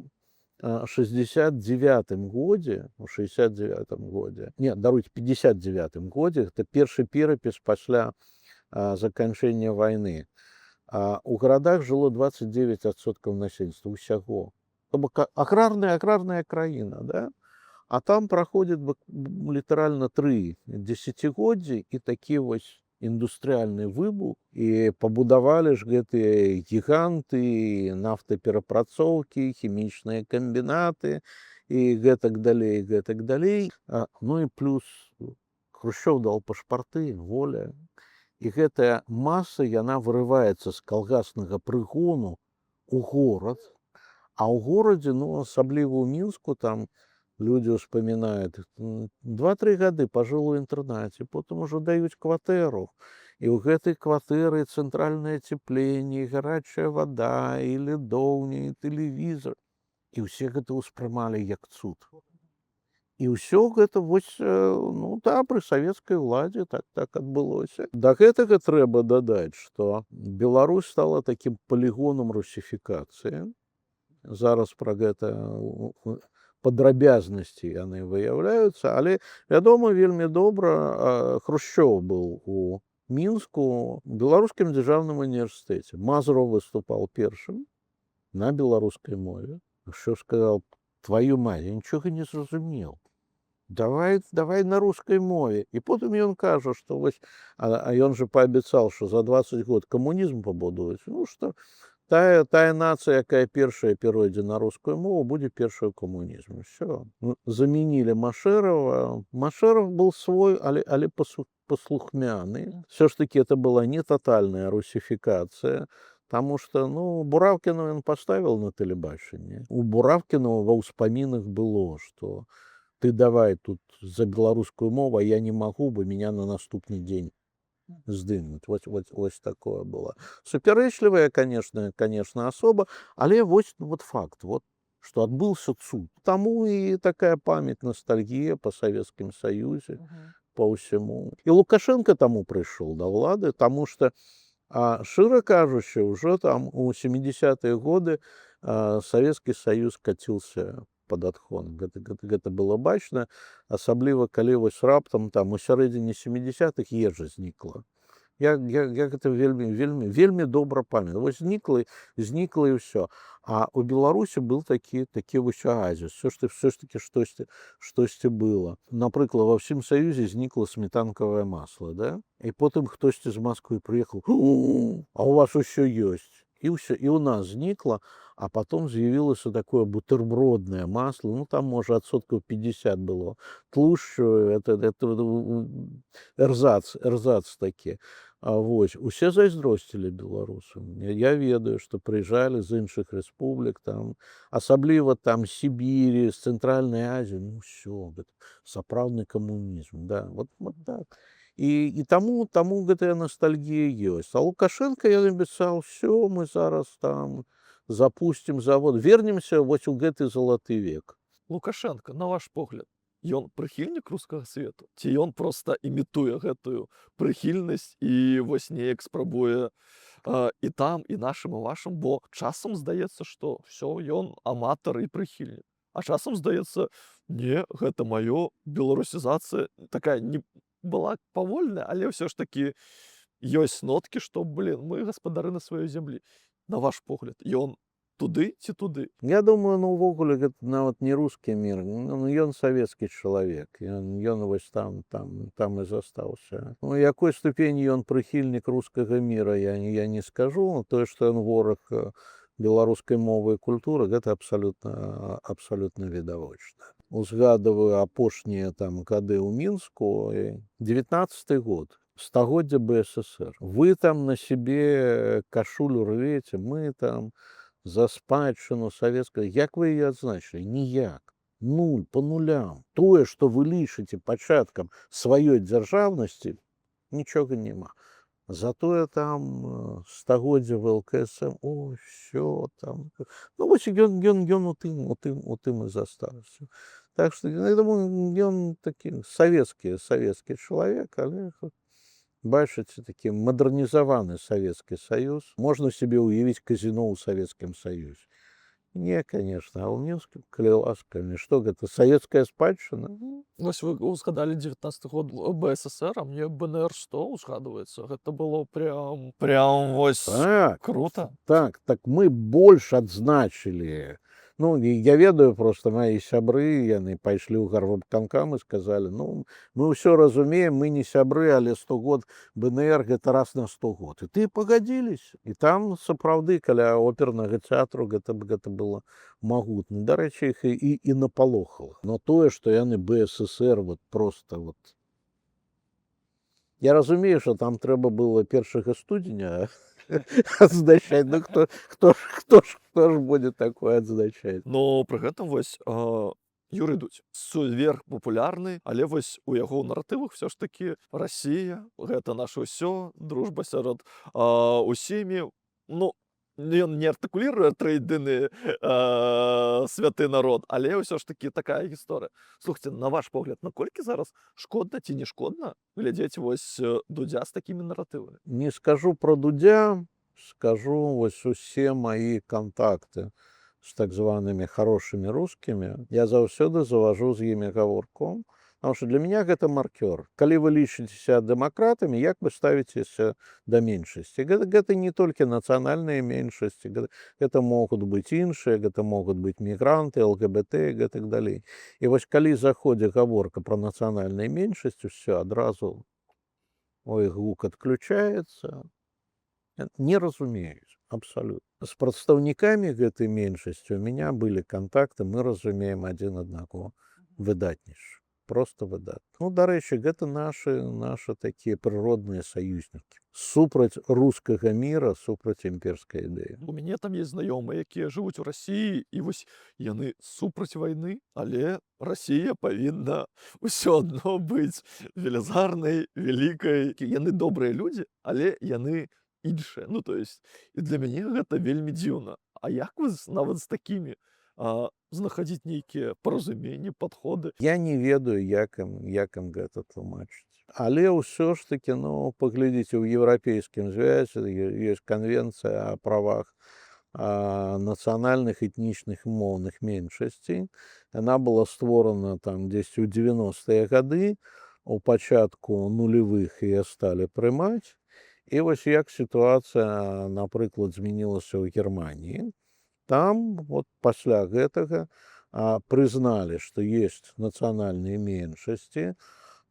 69 годзе, у 69 годзе, не, даруйте, 59 годзе, гэта першы перапіс пасля заканчэння вайны. У гарадах жыло 29% насельніцтва ўсяго. То бок аграрная краіна, да? А там праходзіць літаральна 3 дзесяцігоддзі, і такі вось індустрыальны выбух, і пабудавалі ж гэтыя гіганты нафтаперапрацоўкі, хімічныя камбінаты і гэтак далей, гэтак далей. Ну і плюс Хрушчоў дал пашпарты, воля. І гэтая маса, яна вырываецца з калгаснага прыгону у горад. А ў горадзе, ну, асабліва ў Мінску, там людзі ўспамінаюць, 2-3 гады пажыл у інтэрнаце, потым ужо даюць кватэру. І ў гэтай кватэры цэнтральнае ацяпленне, і гарачая вада, і лядоўня, і тэлевізор. І ўсе гэта ўспрымалі як цуд. І ўсё гэта вось, ну да, пры савецкай уладзе так адбылося. Да гэтага трэба дадаць, што Беларусь стала такім палігонам русіфікацыі. Зараз пра гэта падрабязнасці яны выяўляюцца, але, вядома, вельмі добра, Хрушчоў быў у Мінску, Беларускім дзяржаўным універсітэце. Мазыраў выступаў першым на беларускай мове. Хрушчоў сказал: «Твою мать, я нічога не зразумеў. Давай, давай на рускай мове». І потым ён кажа, што вось, а ён же паабяцаў, што за 20 год камунізм пабудуюць. Ну што тая нацыя, якая першая перайдзе на рускую мову, будзе першая ў камунізме. Всё. Ну, замянілі Машэрава. Машэраў был свой, але паслухмяны. Всё ж таки это была не тотальная русіфікацыя. Таму што, ну, Бураўкіна ён паставіў на тэлебачанне. У Бураўкіна ва ўспамінах было, што ты давай тут за беларускую мову, а я не магу, бо меня на наступны дзень здымуць. Вось такое было. Супярэчлівая, конечно, асоба, але вось, ну, вот факт, вот, што адбыўся цуд. Таму і такая памяць, ностальгія па Савецкім Саюзе, па ўсяму. І Лукашенко таму прыйшоў да ўлады, таму што, шчыра кажучы, ўжо там у 70-е годы Савецкі Саюз каціўся пад адхон. Гэта было бачна, асабліва калі вось раптам там у сярэдзіне 70-х ежа знікла. Я гэта вельмі, вельмі, вельмі добра памятаю. Вось знікла, знікла, і ўсё. А у Беларусі был такі вось аазіс. Всё ж таки штосьці было. Напрыклад, ва ўсім Саюзе знікла сметанкавае масла, да? І потым хтосьці з Масквы прыехаў: «А у вас усё ёсць». І ўсё, і ў нас знікла, а потом з'явілася такое бутэрброднае масло, ну, там, можа, адсоткаў 50 было тлушчу, это эрзац такі. А вось усе зайздросцілі беларусам. Я ведаю, што прыязджалі з іншых рэспублік, там, асабліва там з Сібірі, з Цэнтральнай Азіі, ну всё, гэта сапраўдны камунізм, да, вот так. І таму гэтая ностальгія ёсць. А Лукашенко, ён абяцаў: всё, мы зараз там запусцім завод, вернемся вось у гэты залаты век. Лукашенко, на ваш погляд, ён прыхільнік рускага свету ці ён проста імітуе гэтую прыхільнасць і вось неяк спрабуе і там, і нашым, і вашым? Бо часам здаецца, што всё, ён аматар і прыхільнік, а часам здаецца: не, гэта маё, беларусізацыя такая не была павольная, але ўсё ж такі ёсць ноткі, што, блин, мы гаспадары на сваёй зямлі. На ваш погляд, ён туды ці туды? Я думаю, ну, увогуле гэта нават не рускі мір, ну, ён савецкі чалавек, ён вось там і застаўся. Ну, якой ступені ён прыхільнік рускага міра, я не скажу. Тое, што ён вораг беларускай мовы і культуры, гэта абсалютна відавочна. Узгадываю апошнія там гады ў Мінску, 19-ы год, стагоддзя БССР. Вы там на себе кашулю рвеце, мы там за спадчыну савецкую. Як вы яе адзначылі? Ніяк. Нуль по нулям. Тое, што вы лічыце пачаткам сваёй дзяржаўнасці, нічога няма. Затое там стагоддзя ВЛКСМ, о, всё там. Ну, вось ён у тым і застаўся. Так што я думаю, ён такі савецкі чалавек, але, бачыце, такі мадэрнізаваны Савецкі Саюз. Можна сабе ўявіць казіно ў Савецкім Саюзе? Не, конечно, а ў Мінску, калі ласка, што гэта, савецкая спадчына? Ну, Вось вы узгадалі 19 год, БССР, а мне БНР 100 узгадваецца. Гэта было прям вось круто. Так, мы больш адзначылі. Ну, і я ведаю, просто мои сябры, яны пайшлі ў гарвыканкам і сказалі: «Ну, мы ўсё разумеем, мы не сябры, але 100 год БНР — гэта раз на 100 год». І ты пагадзіліся. І там сапраўды каля опернага тэатру гэта было магутна. Дарэчы, іх і напалохала. Но тое, што яны БССР вот просто вот. Я разумею, што там трэба было 1 студзеня адзначаць. Ну хто ж будзе такое адзначаць? Но пры гэтым вось Юрый Дудь сверхпапулярны, але вось у яго ў наратывах все ж таки Расія — гэта наша ўсё, дружба сярод усімі. Ну, ён не артыкуліруе трыадзіны святы народ, але ўсё ж таки такая гісторыя. Слухайте, на ваш погляд, наколькі зараз шкодна ці не шкодна глядзець вось Дудзя з такімі наратывамі? Не скажу про Дудя, скажу: вось усе мои контакты с так зваными хорошими русскими, я заўсёды завожу з імі гаворку, потому что для меня гэта маркёр. Калі вы лічыцеся дэмакратамі, як вы ставіцеся да меншасці? Гэта не толькі нацыянальныя меншасці, гэта могуць быць іншыя, гэта могуць быць мігранты, ЛГБТ і гэтак далей. І вось калі заходзе гаворка пра нацыянальныя меншасці, все адразу, ой, гук отключается. Не разумеюць абсалютна. З прадстаўнікамі гэтай меншасці у меня былі кантакты, мы разумеем адзін аднаго выдатнейша, просто выдатна. Ну, дарэчы, гэта нашы такія прыродныя саюзнікі супраць рускага мира, супраць імперскай ідэі. У мяне там есть знаёмыя, якія жывуць у Расіі, і вось яны супраць вайны, але Расія павінна ўсё адно быць велізарнай, вялікай. Яны добрыя людзі, але яны іншыя. Ну, то есть і для мяне гэта вельмі дзіўна. А як вы нават з такімі знаходзіць нейкія паразуменні, падходы? Я не ведаю, як ім гэта тлумачыць. Але ўсё ж таки, ну, паглядзіце, ў Еўрапейскім звязе ёсць канвенцыя о правах нацыянальных, этнічных і моўных меншасцей. Яна была створана там дзесьці ў 90-е гады, у пачатку нулявых яе сталі прымаць. І вось як сітуацыя, напрыклад, змянілася ў Германіі. Там вот пасля гэтага прызналі, што есть нацыянальныя меншасці,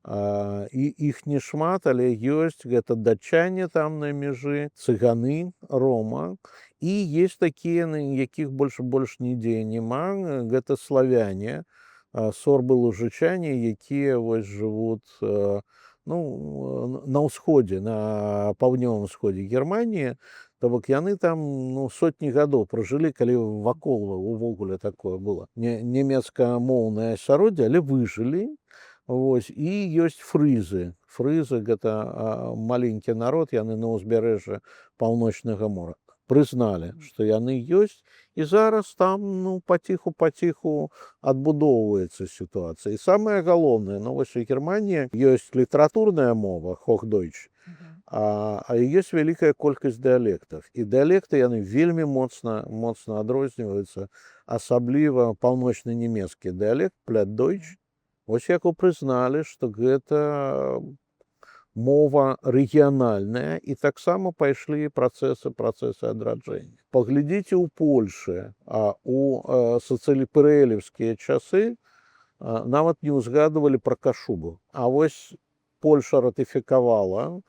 і іх не шмат, але ёсць: гэта датчане там на мяжы, цыганы, рома. І есть такія, на якіх больш нідзе няма, гэта славяне, сорбы, лужычане, якія вось жывуць, ну, на ўсходзе, на паўднёвым усходзе Германіі. То бок яны там, ну, сотні гадоў пражылі, калі вакол увогуле такое было нямецкамоўнае асяроддзе, але выжылі. Вось. І ёсць фрызы. Фрызы — гэта маленькі народ, яны на ўзбярэжжы Паўночнага мора. Прызналі, што яны ёсць, і зараз там, ну, паціху паціху адбудоўваецца сітуацыя. І самае галоўнае, ну, вось у Германіі ёсць літаратурная мова хохдойч, а ёсць вялікая колькасць дыялектаў. І дыялекты яны вельмі моцна адрозніваюцца, асабліва паўночна-нямецкі дыялект плятдойч. Вось яго прызналі, што гэта мова рэгіянальная, і таксама пайшлі працэсы адраджэння. Паглядзіце ў Польшы, у сацыяльпэрэлевскія часы нават не ўзгадвалі пра кашубу. А вось Польша ратыфікавала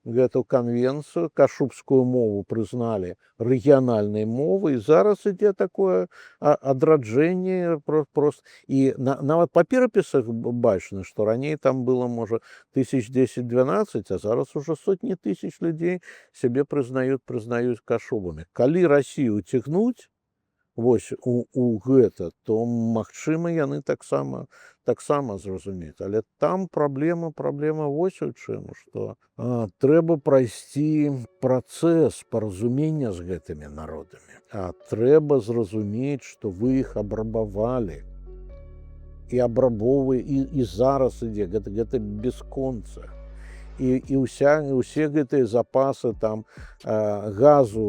гэту канвенцыю, кашубскую мову прызналі рэгіянальнай мовай, і зараз ідзе такое адраджэнне просто. І нават па перапісах бачна, што раней там было, можа, тысяч 10-12, а зараз ужо сотні тысяч людзей сябе прызнаюць кашубамі. Калі Расію цягнуць вось у гэта, то, магчыма, яны таксама зразумеюць. Але там праблема вось у чым, што трэба прайсці працэс паразумення з гэтымі народамі. А трэба зразумець, што вы іх абрабавалі і абрабоўвае, і зараз ідзе гэта бясконца. І ўсе гэтыя запасы там газу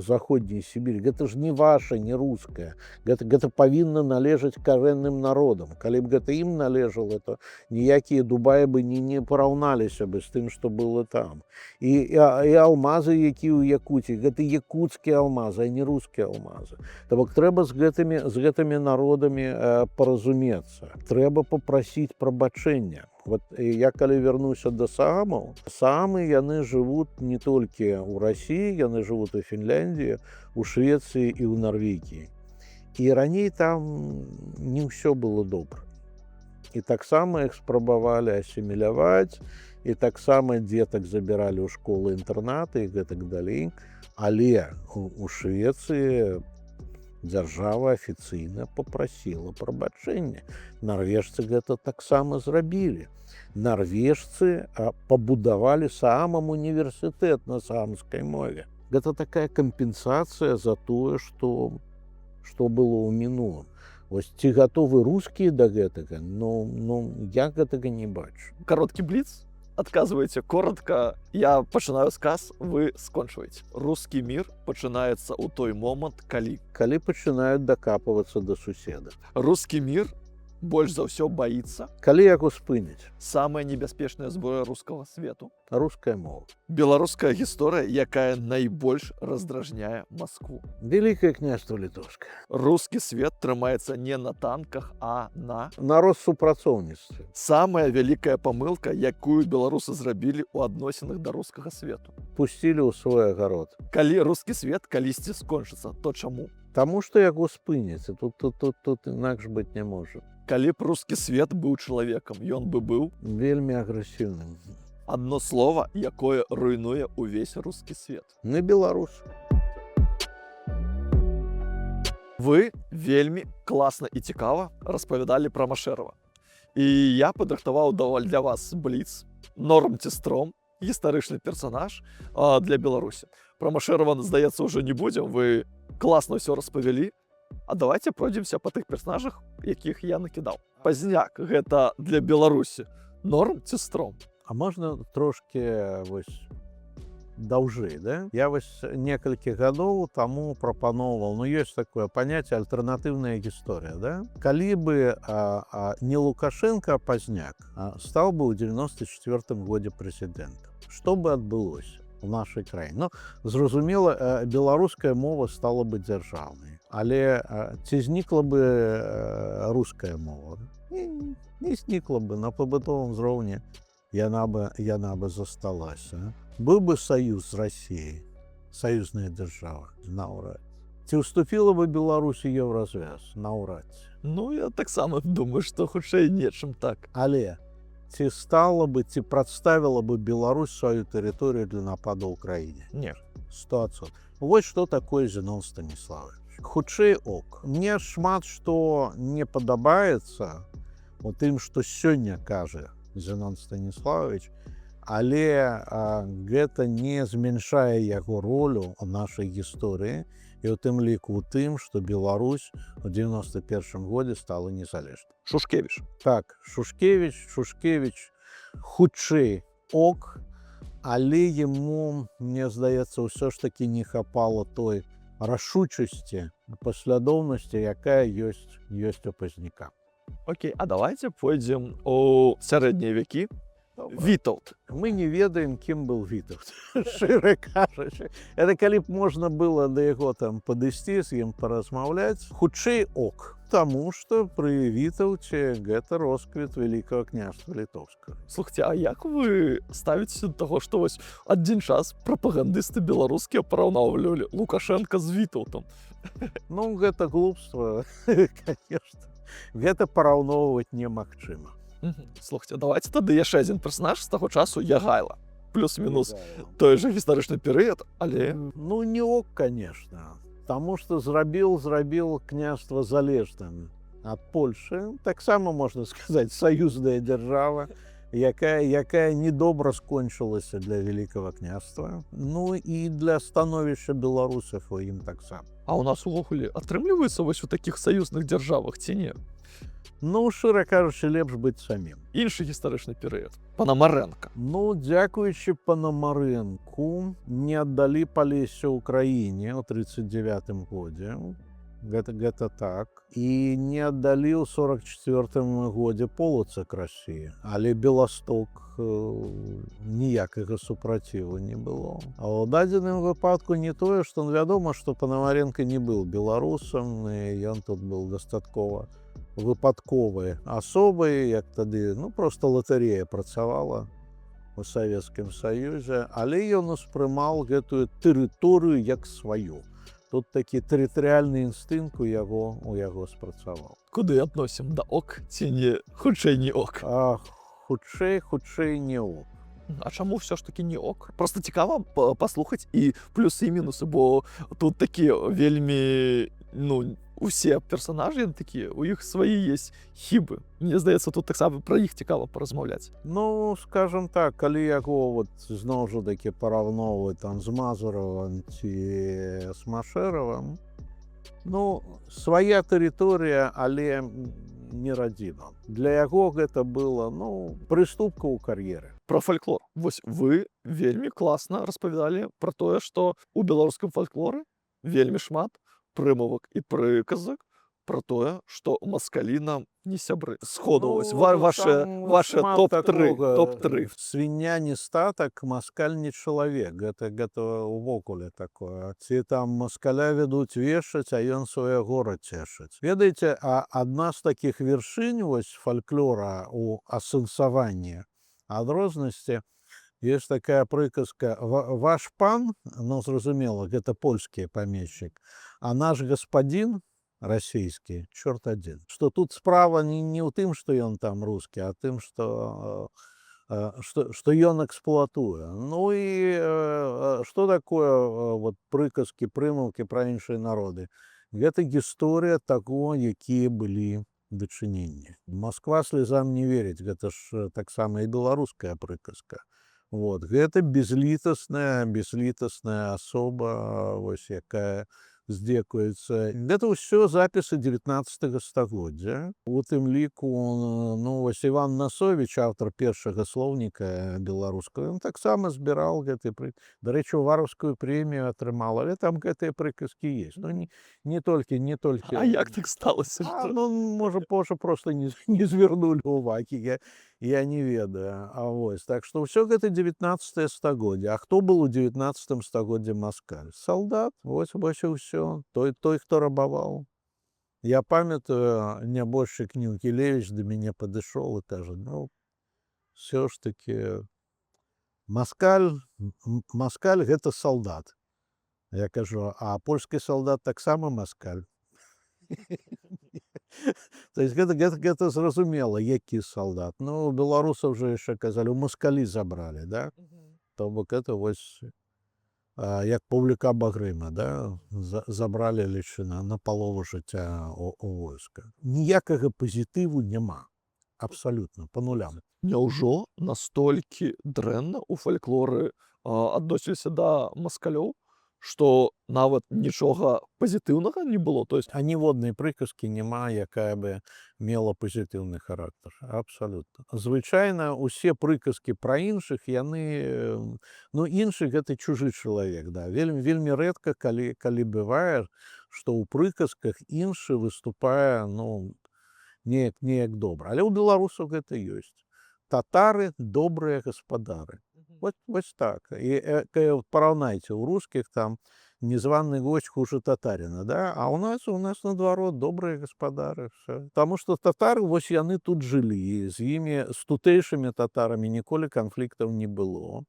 Заходняй Сібірі, гэта ж не ваша, не руская, гэта павінна належаць карэнным народам. Калі б гэта ім належала, то ніякія Дубаі бы не параўналіся бы з тым, што было там. І алмазы, які ў Якуці, гэта якуцкія алмазы, а не рускія алмазы. То бок трэба з гэтымі народамі паразумецца, трэба папрасіць прабачэння. Вот я калі вярнуся да саамаў, саамы, яны жывуць не толькі ў Расіі, яны жывуць у Фінляндіі, у Швецыі і ў Нарвегіі. І раней там не ўсё было добра. І таксама іх спрабавалі асіміляваць, і таксама дзетак забіралі ў школы інтэрнаты і гэтак далей. Але у Швецыі Дзяржава афіцыйна папрасіла прабачэння. Нарвежцы гэта таксама зрабілі. Нарвежцы пабудавалі саамам універсітэт на саамскай мове. Гэта такая кампенсацыя за тое, што было ў мінулым. Вось ці гатовы рускія да гэтага? Ну, я гэтага не бачу. Кароткі бліц. Адказваеце коротко. Я пачынаю сказ, вы скончваеце. Рускі мір пачынаецца ў той момант, калі Калі пачынаюць дакапвацца да суседа. Рускі мір больш за ўсё баіцца Калі яго спыняць. Самая небяспечная зброя рускага свету. Руская мова. Беларуская гісторыя, якая найбольш раздражняе Маскву. Вялікае Княства Літоўскае. Рускі свет трымаецца не на танках, а на На россупрацоўніцтве. Самая вялікая памылка, якую беларусы зрабілі ў адносінах да рускага свету. Пусцілі ў свой агарод. Калі рускі свет калісьці скончыцца, то чаму? Таму што яго спыняць, тут інакш быць не можа. Калі б рускі свет быў чалавекам, ён бы быў Вельмі агрэсіўным. Адно слово, якое руйнуе ўвесь рускі свет. Не беларус. Вы вельмі класна і цікава распавядалі пра Машэрава. І я падрыхтаваў даволі для вас бліц: норм ці стром гістарычны персанаж для Беларусі. Пра Машэрава, здаецца, ўжо не будзем, вы класна ўсё распавялі. А давайте пройдземся па тых персонажах, якіх я накідаў. Пазняк — гэта для Беларусі норм ці стром? А можна трошки вось даўжэй, да? Я вось некалькі гадоў таму прапаноўваў, ну, ёсць такое паняцце — альтэрнатыўная гісторыя, да? Калі бы не Лукашенко, а Пазняк стаў бы ў 94 годзе прэзідэнтам, што бы адбылося у нашай краіне? Ну, зразумела, беларуская мова стала бы дзяржаўнай, але ці знікла бы руская мова? Не, не знікла бы. На пабытовым узроўні яна бы засталася. Быў бы саюз з Расіяй, саюзная дзяржава? Наўрад. Ці ўступіла бы Беларусь у Еўразвяз? Наўрад ці. Ну, я таксама думаю, што хутчэй не, чым так. Але ці стала бы, ці прадставіла бы Беларусь сваю тэрыторыю для нападу ў краіне? Не. 100. Вось што такое Зенон Станіславович. Хутчэй ок. Мне шмат што не падабаецца у тым, што сёння кажа Зенон Станіславович, але гэта не змяншае яго ролю у нашай гісторыі і у тым ліку у тым, што Беларусь у 91 годзе стала незалежнай. Шушкевич. Так, Шушкевич, Шушкевич хутчэй ок, але яму, мне здаецца, ўсё ж такі не хапала той рашучасці, паслядоўнасці, якая ёсць у Пазняка. Окей, а давайте пойдзем у сярэднія вякі. Вітаўт. Мы не ведаем, кім был Вітаўт, шчыра кажучы. Это калі б можна было да яго там падысці, з ім паразмаўляць. Хутчэй ок. Таму што пры Вітаўце гэта росквіт Вялікага Княства Літоўскага. Слухайте, а як вы ставіцеся да таго, што вось адзін час прапагандысты беларускія параўноўвалі Лукашенко з Вітаўтам? Ну, гэта глупства, конечно. Гэта параўноўваць немагчыма. Слухайте, давайте тады яшчэ адзін персонаж з таго часу — Ягайла. Плюс-мінус той же гістарычны перыяд, але Ну, не ок, конечно. Таму што зрабіў княства залежным ад Польшы. Таксама можна сказаць, саюзная дзяржава, якая недобра скончылася для Вялікага Княства. Ну і для становішча беларусаў у ім таксама. А у нас увогуле атрымліваецца вось у такіх саюзных дзяржавах ці не? Ну, шчыра кажучы, лепш быць самім. Іншы гістарычны перыяд. Панамарэнка. Ну, дзякуючы Панамарэнку не аддалі Палессе Украіне ў 39 годзе. Гэта так. І не аддалі ў 44 годзе Полацак Расіі. Але Беласток, ніякага супраціву не было. А ў дадзеным выпадку не тое, што, ну, вядома, што Панамаренко не быў беларусам, і ён тут был дастаткова выпадковай асобай, як тады, ну, просто латарэя працавала у Савецкім Саюзе, але ён успрымаў гэтую тэрыторыю як сваю. Тут такі тэрытарыяльны інстынкт у яго спрацаваў. Куды адносім, да ок ці не, хутчэй не ок? А хутчэй не ок. А чаму ўсё ж таки не ок? Просто цікава паслухаць і плюсы, і мінусы, бо тут такі вельмі Ну, усе персонажы яны такія, у іх свае есть хібы. Мне здаецца, тут таксама пра іх цікава паразмаўляць. Ну, скажем так, калі яго вот зноў жа такі параўноўваць там з Мазуравым ці з Машэравым, ну, свая тэрыторыя, але не радзіма. Для яго гэта было, ну, прыступка ў кар'еры. Пра фальклор. Вось вы вельмі класна распавядалі пра тое, што у беларускім фальклоры вельмі шмат прымавак і прыказак пра тое, што маскалі нам не сябры. Сходу вось Ну, ваши там ваши шмат топ-3 такога. топ-3. Свинья не статак, москаль не чалавек. Гэта увогуле такое. Ці там москаля ведуць вешаць, а ён сваё гора цешыць. Ведаеце, а адна з такіх вершынь вось фальклора у асэнсаванні адрознасці есть такая прыказка: «Ваш пан, ну, зразумела, гэта польскі памешчык, а наш господин расійскі чорт адзін». Што тут справа не ў тым, што ён там рускі, а тым, што ён эксплуатуе. Ну і што такое вот прыказкі, прымаўкі пра іншыя народы? Гэта гісторыя таго, якія былі дачыненні. «Москва слезам не верит», гэта ж таксама і беларуская прыказка. Вот. Гэта бязлітасная асоба, вось, якая здзекуецца. Гэта ўсё запісы 19 стагоддзя. У тым ліку, ну, вось Іван Насовіч, аўтар першага слоўніка беларускага, ён таксама збіраў гэты пры... Дарэчы, Уваравскую прэмію атрымаў, але там гэтыя прыказкі есть. Ну, не толькі. А як так сталася? А, ну, можа, просто не звярнулі ўвагі, я не ведаю. А вось, так што ўсё гэта 19 стагоддзе. А хто был у 19 стагоддзе маскаль? Салдат, вось і ўсё. Той, хто рабаваў. Я памятаю, нябожчык Нінкелевіч да мяне падышоў і кажа: «Ну, все ж таки маскаль гэта салдат». Я кажу: «А польскі салдат таксама маскаль?» То есть гэта зразумела, які салдат. Ну, у беларусаў жа яшчэ казалі: «У маскалі забралі», да? То бок это вось як Паўлюка Багрыма, да? Забралі лічы на палову жыцця у войска. Ніякага пазітыву няма. Абсалютна, по нулям. Няўжо настолькі дрэнна ў фальклоры адносіліся да маскалёў, што нават нічога пазітыўнага не было? То есть А ніводнай прыказкі няма, якая бы мела пазітыўны характар. Абсалютна. Звычайна, усе прыказкі пра іншых, яны, ну, іншы гэта чужы чалавек, да. Вельмі, вельмі рэдка, калі бывае, што ў прыказках іншы выступае, ну, неяк добра. Але ў беларусаў гэта ёсць. Татары добрыя гаспадары. Вот так. І параўнайце, у русских там незваный гость хуже татарина, да? А у нас наадварот, добрыя гаспадары. Всё. Таму што татары, вось яны тут жылі, з імі, з тутэйшымі татарамі ніколі канфліктаў не было.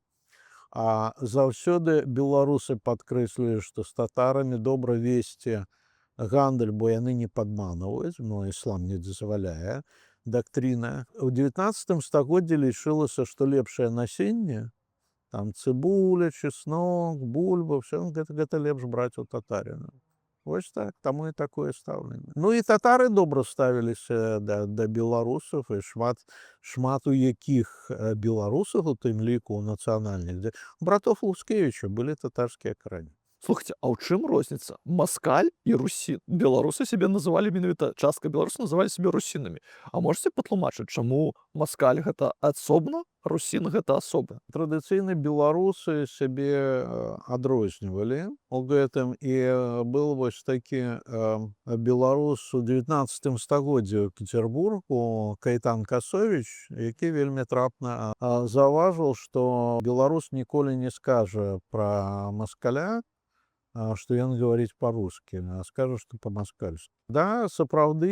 А заўсёды беларусы падкрэслілі, што з татарамі добра весці гандаль, бо яны не падманваюць, но іслам не дазваляе дактрына. У 19 стагоддзі лічылася, што лепшае насенне, там цыбуля, чеснок, бульба, всё гэта лепш браць у татарына. Вось так, таму і такое стаўленне. Ну і татары добра ставіліся да беларусаў, і шмат у якіх беларусах, у тым ліку у нацыянальных, дзе братоў Луцкевіча былі татарскія карані. Слухайте, а ў чым розніца маскаль і русін? Беларусы сябе называлі менавіта, частка беларусаў называлі сябе русінамі. А можете патлумачыць, чаму маскаль гэта асобна, русін гэта асобна? Традыцыйна беларусы сябе адрознівалі у гэтым, і был вось такі беларус у 19 стагоддзі ў Петербургу Каэтан Касовіч, які вельмі трапна заўважыў, што беларус ніколі не скажа пра маскаля, што ён гаворыць па-рускі, а скажа, што па-маскальску. Да, сапраўды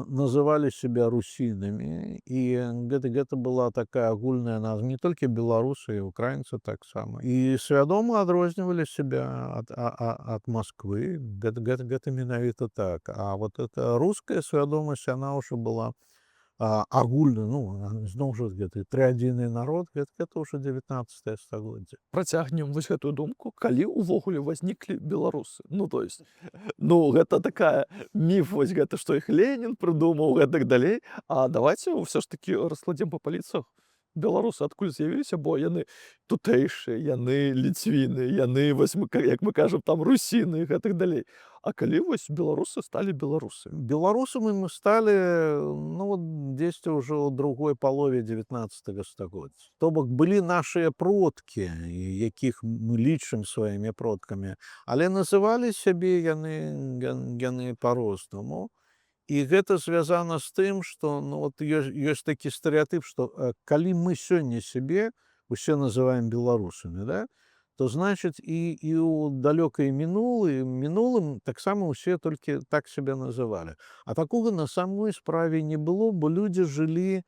называлі себя русінамі, і гэта была такая агульная назва, не толькі беларусы, і украінцы таксама. І свядома адрознівалі себя ад Масквы, гэта менавіта так. А вот эта руская свядомасць, она ўжо была агульны, ну, зноў жа, гэты трыадзіны народ, гэта ўжо 19 стагоддзя. Працягнем вось гэтую думку: калі ўвогуле возниклі беларусы? Ну, то есть, ну, гэта такая міф вось гэта, што іх Ленін прыдумаў, гэтак далей. А давайте ўсё ж таки раскладзем па паліцах: беларусы адкуль з'явіліся? Бо яны тутэйшыя, яны ліцвіны, яны вось мы, як мы кажам, там, русіны і гэтак далей. А калі вось беларусы сталі беларусамі? Беларусамі мы сталі, ну, вот дзесьці ўжо ў другой палове 19 стагоддзя. То бок былі нашыя продкі, якіх мы лічым сваімі продкамі, але называлі сябе яны па-рознаму. І гэта звязана з тым, што, ну, вот ёсць такі стэрэатып, што калі мы сёння сябе усе называем беларусамі, да, то значыць, і ў далёкай мінулым таксама ўсе толькі так сябе называлі. А такога на самой справе не было, бо людзі жылі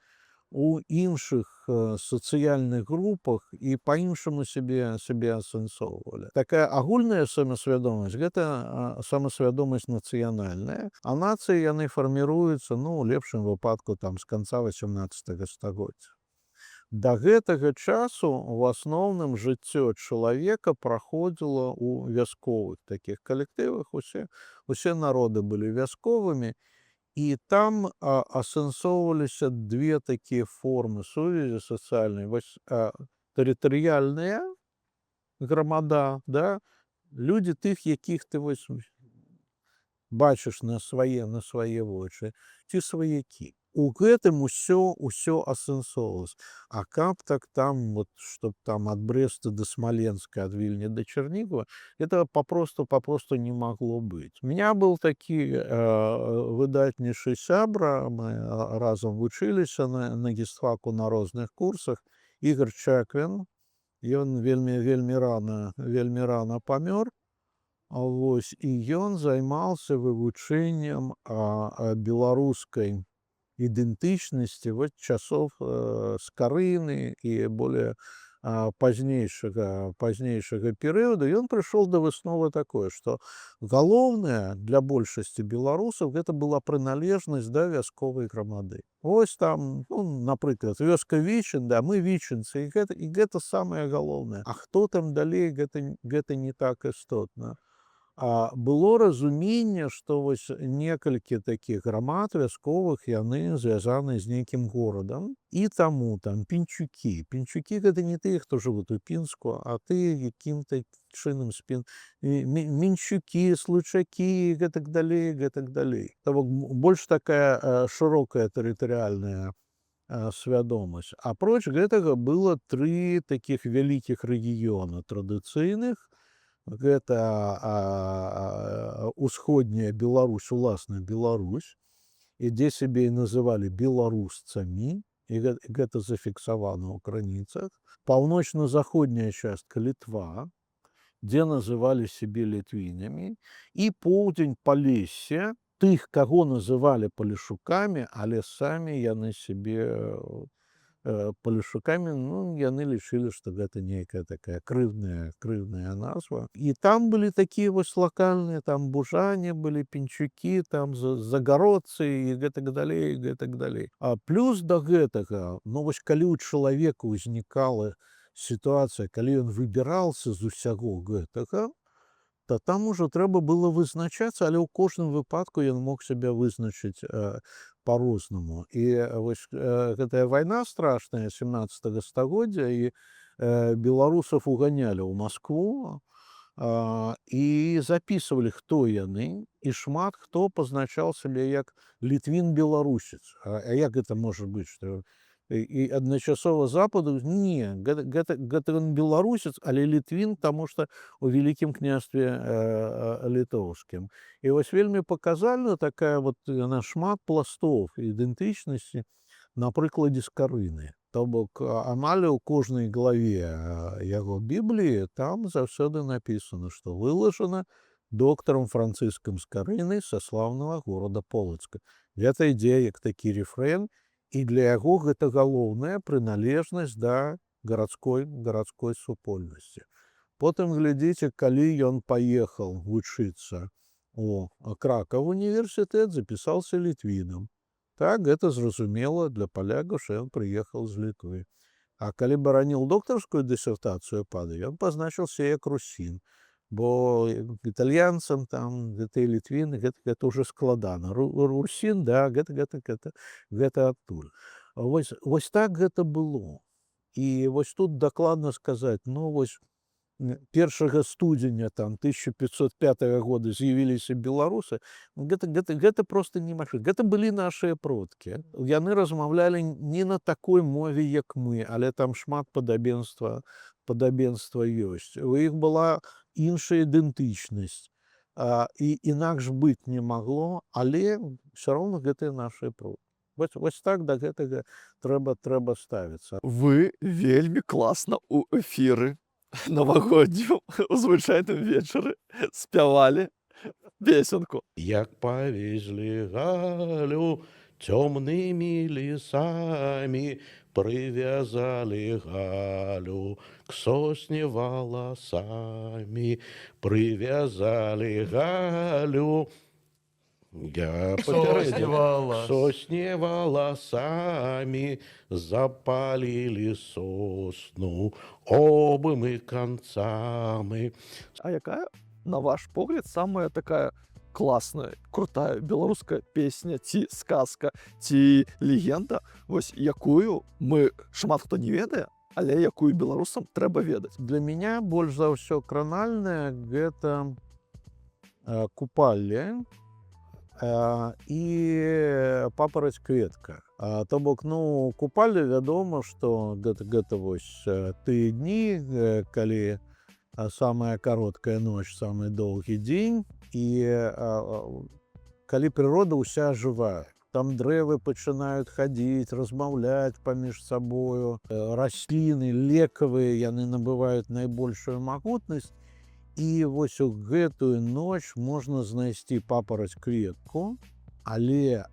у іншых сацыяльных групах і па-іншаму сябе асэнсоўвалі. Такая агульная самасвядомасць — гэта самасвядомасць нацыянальная, а нацыі, яны фарміруюцца, ну, у лепшым выпадку, там, з канца 18 стагоддзя. Да гэтага часу у асноўным жыццё чалавека праходзіла ў вясковых такіх калектывах, усе народы былі вясковымі, і там асэнсоўваліся две такія формы сувязі сацыяльнай. Вось, тэрытарыяльная грамада, да, людзі тых, якіх ты вось бачыш на свае вочы, ці сваякі. У гэтым усё асэнсоўвалася. А каб так там вот, чтоб там ад Брэста да Смаленска, ад Вільні да Чарнігава, этого папросту не магло быць. У меня был такі выдатнейшы сябра, мы разам вучыліся на гістфаку на розных курсах, Ігор Чаквін. Ён вельмі рана памёр. Вось, і ён займаўся вывучэннем беларускай ідэнтычнасці вот часоў Скарыны і более пазнейшага перыяду. Ён прыйшоў да высновы такой, што галоўнае для большасці беларусаў — гэта была прыналежнасць да вясковай грамады. Вось там, ну, напрыклад, вёска Вічин, да, мы вічынцы, і гэта самае галоўнае. А хто там далей, гэта не так істотна. А было разуменне, што вось некалькі такіх грамад вясковых, яны звязаны з нейкім горадам, і таму там пінчукі. Пінчукі — гэта не тыя, хто жывуць у Пінску, а тыя, якім-то чынам з мінчукі, случакі, гэтак далей, гэтак далей. То бок больш такая шырокая тэрытарыяльная свядомасць. Апроч гэтага было тры такіх вялікіх рэгіёна традыцыйных. Гэта усходняя Беларусь, уласна Беларусь, і дзе сябе і называлі беларусцамі, і гэта зафіксавана ў крыніцах. Паўночна-заходняя частка, Літва, дзе называлі сябе літвінамі, і поўдзень, Палессе, тых, каго называлі палешукамі, але самі яны сябе палешукамі, ну, яны лічылі, што гэта нейкая такая крыўдная назва. І там былі такія вось лакальныя, там бужане былі, пінчукі, там загародцы і гэтак далей, і гэтак далей. А плюс да гэтага, ну, вось калі ў чалавека ўзнікала сітуацыя, калі ён выбіраўся з усяго гэтага, то там ужо трэба было вызначацца, але ў кожным выпадку ён мог сябе вызначыць па-рознаму. І вось гэтая вайна страшная 17 стагоддзя, і беларусаў уганялі ў Маскву, і записывалі, хто яны, і шмат хто пазначаў сябе як літвін-беларусец. А як гэта можа быць, што і адначасова западу? Не, гэта ён беларусец, але літвін, таму што у Вялікім Княстве Літоўскім. І вось вельмі паказальна такая вот яна, шмат пластоў ідэнтычнасці на прыкладзе Скарыны. То бок амаль у кожнай главе яго Бібліі там заўсёды напісана, што вылажана доктарам Францыскам Скарынай са слаўнага горада Полацка. Гэта ідзе як такі рэфрэн, і для яго гэта галоўная прыналежнасць да гарадской супольнасці. Потым глядзіце, калі ён паехаў вучыцца у Кракаў універсітэт, запісаўся літвінам. Так, гэта зразумела для палякаў, што ён прыехаў з Літвы. А калі бараніў доктарскую дысертацыю Падаве, ён пазначыўся як русін. Бо італьянцам там гэтыя літвіны, гэта ўжо складана. Русін, да, гэта адтуль. Вось так гэта было. І вось тут дакладна сказаць, ну вось 1 студзеня там 1505 года з'явіліся беларусы, гэта просто немагчыма. Гэта былі нашыя продкі. Яны размаўлялі не на такой мове, як мы, але там шмат падабенства ёсць. У іх была іншая ідэнтычнасць. І інакш быць не магло, але ўсё роўна гэтыя нашыя продкі. Вось так да гэтага трэба ставіцца. Вы вельмі класна ў эфіры навагоднім у звычайным вечары спявалі песенку. Як павезлі Галю цёмнымі лесамі, прывязалі Галю к сосне валасамі, прывязалі Галю. Я Сосне папярэдзіў. валас. Сосне валасамі, запалілі сосну обымі канцамі. А якая, на ваш погляд, самая такая класная, крутая беларуская песня ці сказка, ці легенда, вось якую мы шмат хто не ведае, але якую беларусам трэба ведаць? Для меня больш за ўсё кранальная гэта Купалле і папараць кветка. То бок, Купалле вядома, што гэта вось тыя дні, калі самая кароткая ноч, самы доўгі дзень, і калі прырода ўся жывая. Там дрэвы пачынаюць хадзіць, размаўляць паміж сабою, расліны лекавыя, яны набываюць найбольшую магутнасць. І вось у гэтую ноч можна знайсці папараць кветку, але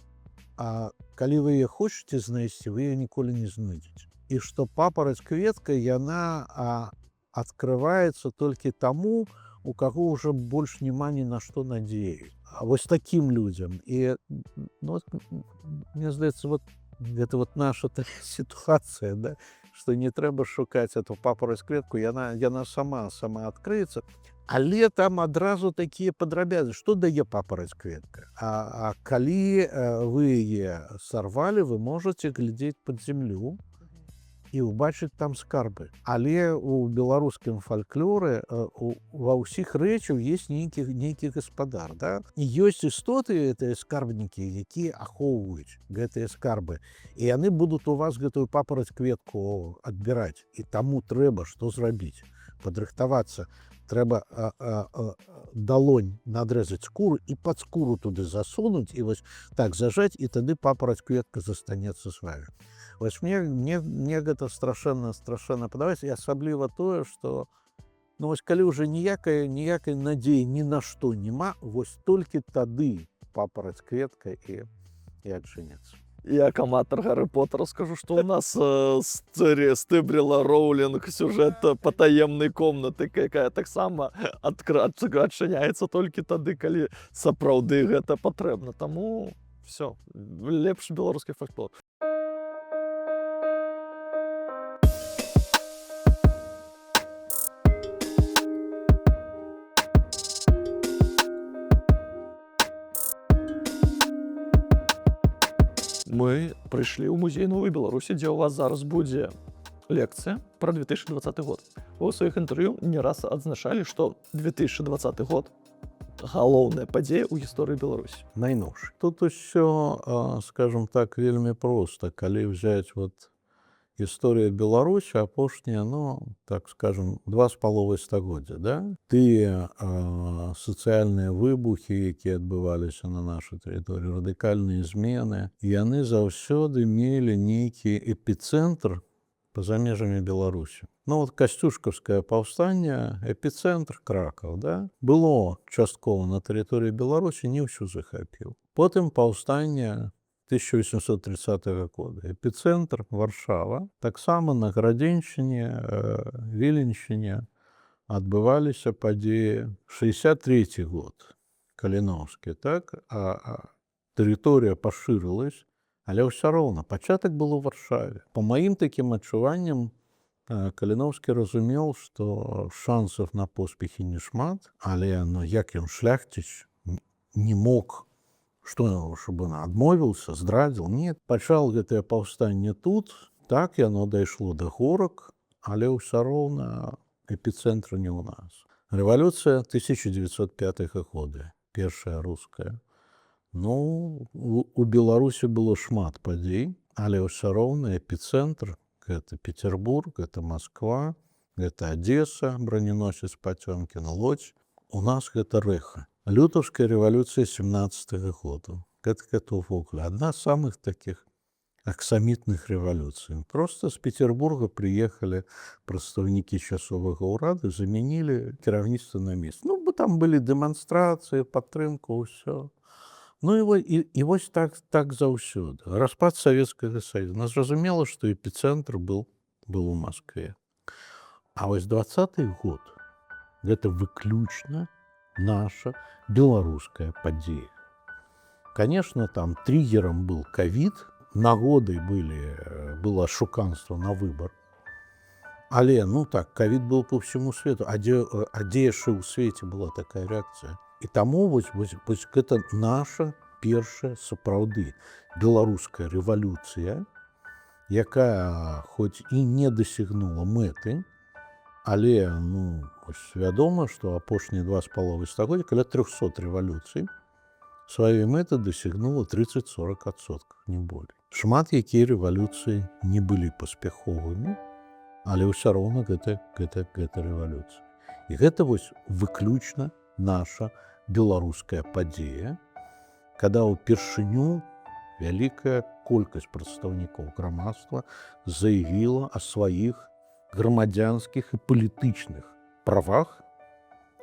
калі вы яе хочаце знайсці, вы яе ніколі не знойдзеце. І што папараць кветка, яна адкрываецца толькі таму, у каго ўжо больш няма ні на што надзеі. А вось такім людзям. І, ну, вот, мне здаецца, гэта наша сітуацыя, да? Што не трэба шукаць эту папараць кветку, яна сама адкрыецца. Але там адразу такія падрабязы, што дае папараць кветка. А калі вы яе сарвалі, вы можаце глядзець пад зямлю і ўбачыць там скарбы. Але у беларускім фальклоры ва ўсіх рэчаў есть нейкі гаспадар. Да? І ёсць істоты, гэтыя скарбнікі, якія ахоўваюць гэтыя скарбы. І яны будуць у вас гэтую папараць кветку адбіраць. І таму трэба што зрабіць? Падрыхтавацца. Трэба далонь надрэзаць скуру і пад скуру туды засунуць, і вось так зажаць, і тады папараць кветка застанецца з вамі. Вось мне гэта страшэнна падабаецца, і асабліва тое, што, ну, вось калі ўжо ніякай надзеі ні на што няма, вось толькі тады папараць кветка і адчыніцца. Як аматар Гарры Поттера скажу, што у нас стыбрила Роулінг сюжэт патаемнай комнаты, якая таксама адчыняецца толькі тады, калі сапраўды гэта патрэбна. Таму всё, лепш беларускі фальклор. Мы прыйшлі ў музей Новай Беларусі, дзе ў вас зараз будзе лекцыя пра 2020 год. Вы ў сваіх інтэрв'ю не раз адзначалі, што 2020 год галоўная падзея ў гісторыі Беларусі. Найноўшы. Тут усё, скажем так, вельмі проста. Калі взять гісторыю Беларусі апошнія, так скажем, два з паловай стагоддзя, да? Тыя сацыяльныя выбухі, якія адбываліся на нашай тэрыторыі, радыкальныя змены, яны заўсёды мелі нейкі эпіцэнтр па-за межамі Беларусі. Касцюшкаўскае паўстанне, эпіцэнтр Кракаў, да? Было часткова на тэрыторыі Беларусі, не ўсю захапіў. Потым паўстанне 1830 года. Эпіцэнтр Варшава. Таксама на Градзеншчыне, Віленшчыне адбываліся падзеі. 63 год, Каліноўскі, так? А тэрыторыя пашырылась. Але ўсё роўна пачатак был у Варшаве. По маім такім адчуванням, Каліноўскі разумеў, што шансаў на поспехі не шмат, але, ну, як ён, шляхціч, не мог, что, чтобы он адмовіўся, здрадзіл? Нет, пачаў гэтае паўстанне тут. Так, яно дайшло да Горак, але ўсё роўна эпіцэнтр не ў нас. Рэвалюцыя 1905 года, першая руская. Ну, у Беларусі было шмат падзей, але ўсё роўна эпіцэнтр — гэта Петербург, гэта Москва, гэта Одесса, броненосец Потёмкин, Лодзь. У нас гэта рэха. Лютаўская рэвалюцыя 17 -го году. Гэта ўвогуле адна з самых такіх аксамітных рэвалюцый. Просто з Петербурга прыехалі прадстаўнікі часовага ўрада, замянілі кіраўніцтва на месцы. Ну, бо там былі дэманстрацыі, падтрымка, ўсё. Ну і вось так заўсёды. Распад Савецкага Саюза. Ну, зразумела, што эпіцэнтр был у Москве. А вось 20-ы год — гэта выключна наша беларуская падзея. Конечно, там триггером был ковид, нагодай было ашуканство на выбор. Але, ну так, ковид был по всему свету. А дзе яшчэ ў свеце была такая рэакцыя? І таму вось гэта наша першая сапраўды беларуская рэвалюцыя, якая хоць і не дасягнула мэты, але, ну, вось вядома, што апошнія 2,5 стагоддзя каля 300 рэвалюцый сваёй мэты дасягнула 30-40%, не болей. Шмат якія рэвалюцыі не былі паспяховымі, але ўсё роўна гэта рэвалюцыя. І гэта вось выключна наша беларуская падзея, когда ўпершыню вялікая колькасць прадстаўнікоў грамадства заявіла о сваіх грамадзянскіх і палітычных правах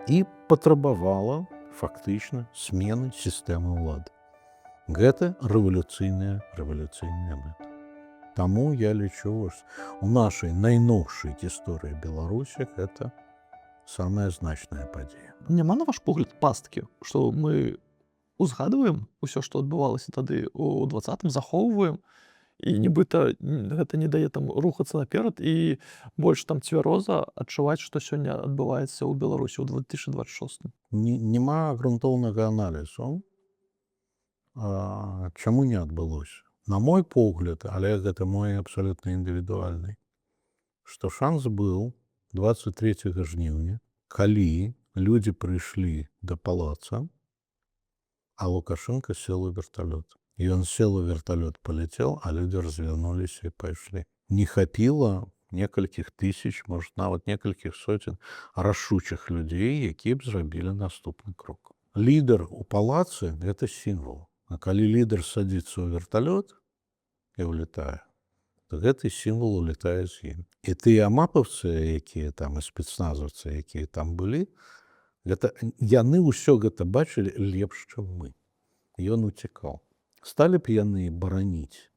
і патрабавала фактычна смены сістэмы ўлады. Гэта рэвалюцыйная мэта. Таму я лічу, вось, у нашай найноўшай гісторыі Беларусі гэта самая значная падзея. Няма, на ваш погляд, пасткі, што мы узгадваем усё, што адбывалася тады у 20-м, захоўваем, і нібыта гэта не дае там рухацца наперад і больш там цвяроза адчуваць, што сёння адбываецца ў Беларусі ў 2026? Не, няма грунтоўнага аналізу, чаму не адбылося. На мой погляд, але гэта мой абсалютна індывідуальны, што шанс быў 23 жніўня, калі людзі прыйшлі да палаца, а Лукашенко сел у вертолет. Ён сел у вертолет, полетел, а людзі развярнуліся і пайшлі. Не хапіла некалькіх тысяч, может, нават некалькіх соцен рашучых людзей, якія б зрабілі наступны крок. Лідар у палацы — гэта сімвал. А калі лідар садзіцца ў верталёт і ўлетае, то гэты сімвал улетае з ім. І тыя амапаўцы, якія там, і спецназаўцы, якія там былі, гэта яны ўсё гэта бачылі лепш, чым мы. Ён уцікаў. Сталі б яны бараніць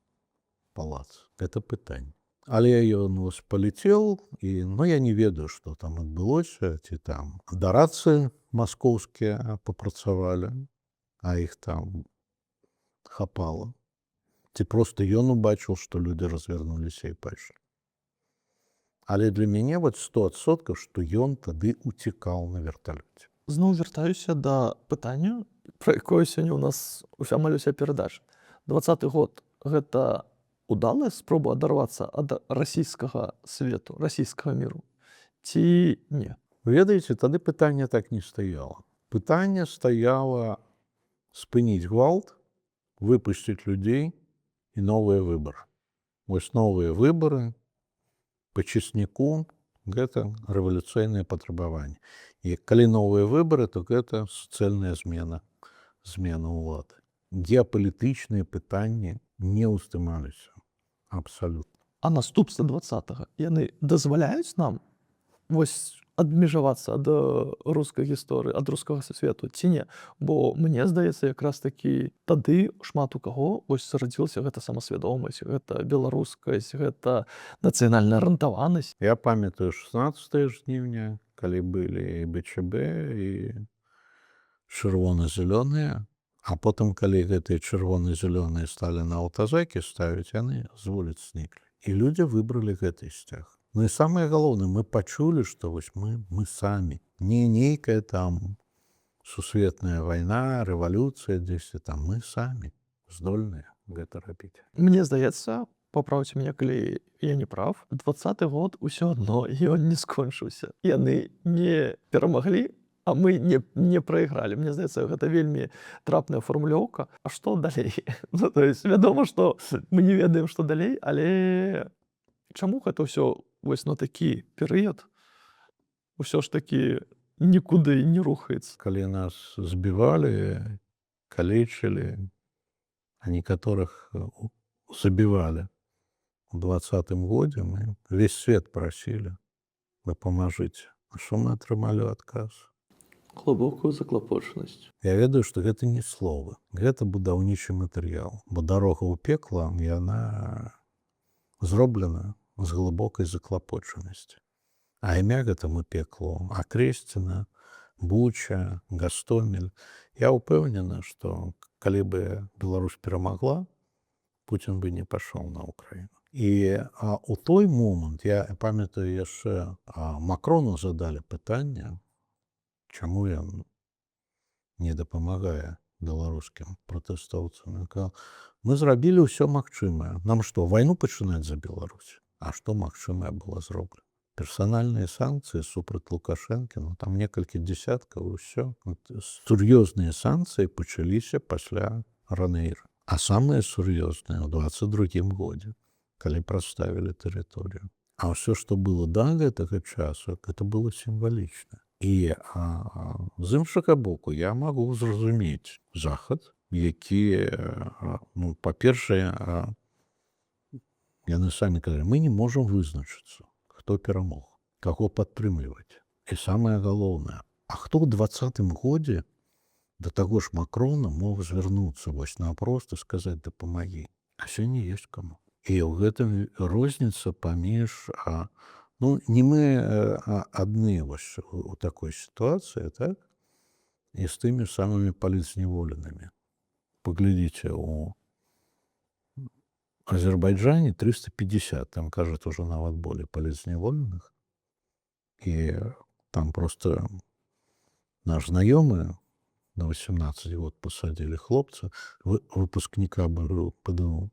палац? Это пытанне. Але ён вось палетел, і, ну, я не ведаю, што там адбылося, ці там дарадцы маскоўскія папрацавалі, а іх там хапала. Ці проста ён убачыў, што людзі развярнуліся і пайшлі. Але для мяне вот 100%, што ён тады уцікаў на верталёце. Зноў вяртаюся да пытання, пра якое сёння ў нас амаль уся перадача. 20-ы год — гэта удалая спроба адарвацца ад расійскага свету, расійскага міру ці не? Ведаеце, тады пытанне так не стаяла. Пытанне стаяла спыніць гвалт, выпусціць людзей і новыя выбары. Вось новыя выбары па чесніку — гэта рэвалюцыйнае патрабаванне. І калі новыя выбары, то гэта суцэльная змена ўлады. Геапалітычныя пытанні не ўздымаліся абсалютна. А наступствы 20-га, яны дазваляюць нам вось адмежавацца ад рускай гісторыі, ад рускага сусвету ці не? Бо мне здаецца, якраз такі тады шмат у каго вось зарадзілася гэта самасвядомасць, гэта беларускасць, гэта нацыянальная арыентаванасць. Я памятаю 16 жніўня, калі былі і БЧБ, і чырвона-зялёныя. А потым, калі гэтыя чырвона-зялёныя сталі на аўтазакі ставіць, яны з вуліц зніклі. І людзі выбралі гэты сцяг. Ну і самае галоўнае, мы пачулі, што вось мы самі, не нейкая там сусветная вайна, рэвалюцыя дзесьці там, мы самі здольныя гэта рабіць. Мне здаецца, папраўце меня, калі я не прав, 20-ы год усё адно ён не скончыўся. Яны не перамаглі, а мы не прайгралі. Мне здаецца, гэта вельмі трапная фармулёўка. А што далей? Ну, то есть вядома, што мы не ведаем, што далей, але чаму гэта ўсё вось на такі перыяд усё ж такі нікуды не рухаецца? Калі нас збівалі, калечылі, а некаторых забівалі у 20-м годзе, мы весь свет прасілі: «Дапамажыце». А што мы атрымалі ў адказ? Глыбокую заклапочанасць. Я ведаю, што гэта не словы, гэта будаўнічы матэрыял, бо дарога ў пекла, яна зроблена з глыбокай заклапочанасці. А імя гэтаму пеклу Акрэсціна, Буча, Гастомель. Я ўпэўнены, што калі бы Беларусь перамагла, Пуцін бы не пашоў на Украіну. І у той момант, я памятаю, яшчэ Макрону задалі пытанне, чаму ён не дапамагае беларускім пратэстоўцам. Ён казаў: «Мы зрабілі ўсё магчымае. Нам што, вайну пачынаць за Беларусь?» А што магчымае было зроблена? Персанальныя санкцыі супраць Лукашэнкі, ну, там некалькі дзесяткаў, і ўсё. Сур'ёзныя санкцыі пачаліся пасля РНР. А самыя сур'ёзныя ў 22-м годзе, калі прадставілі тэрыторыю. А ўсё, што было да гэтага часу, гэта было сімвалічна. І з іншага боку, я магу зразумець Захад, які, ну, па-першае, яны самі казалі: «Мы не можам вызначыцца, хто перамог, каго падтрымліваць». І самае галоўнае, а хто ў 20-м годзе да таго ж Макрона мог звярнуцца вось наўпрост і сказаць: «Дапамагі»? А сёння ёсць каму. І ў гэтым розніца паміж, ну, не мы адны вось у такой сітуацыі, так, і з тымі самымі палітзневоленымі. Паглядзіце, у Азербайджане 350, там, кажуць, ужо нават болей палітзневоленых. І там просто наш знаёмы, на 18 год пасадзілі хлопца, выпускніка БГУ, ПДУ.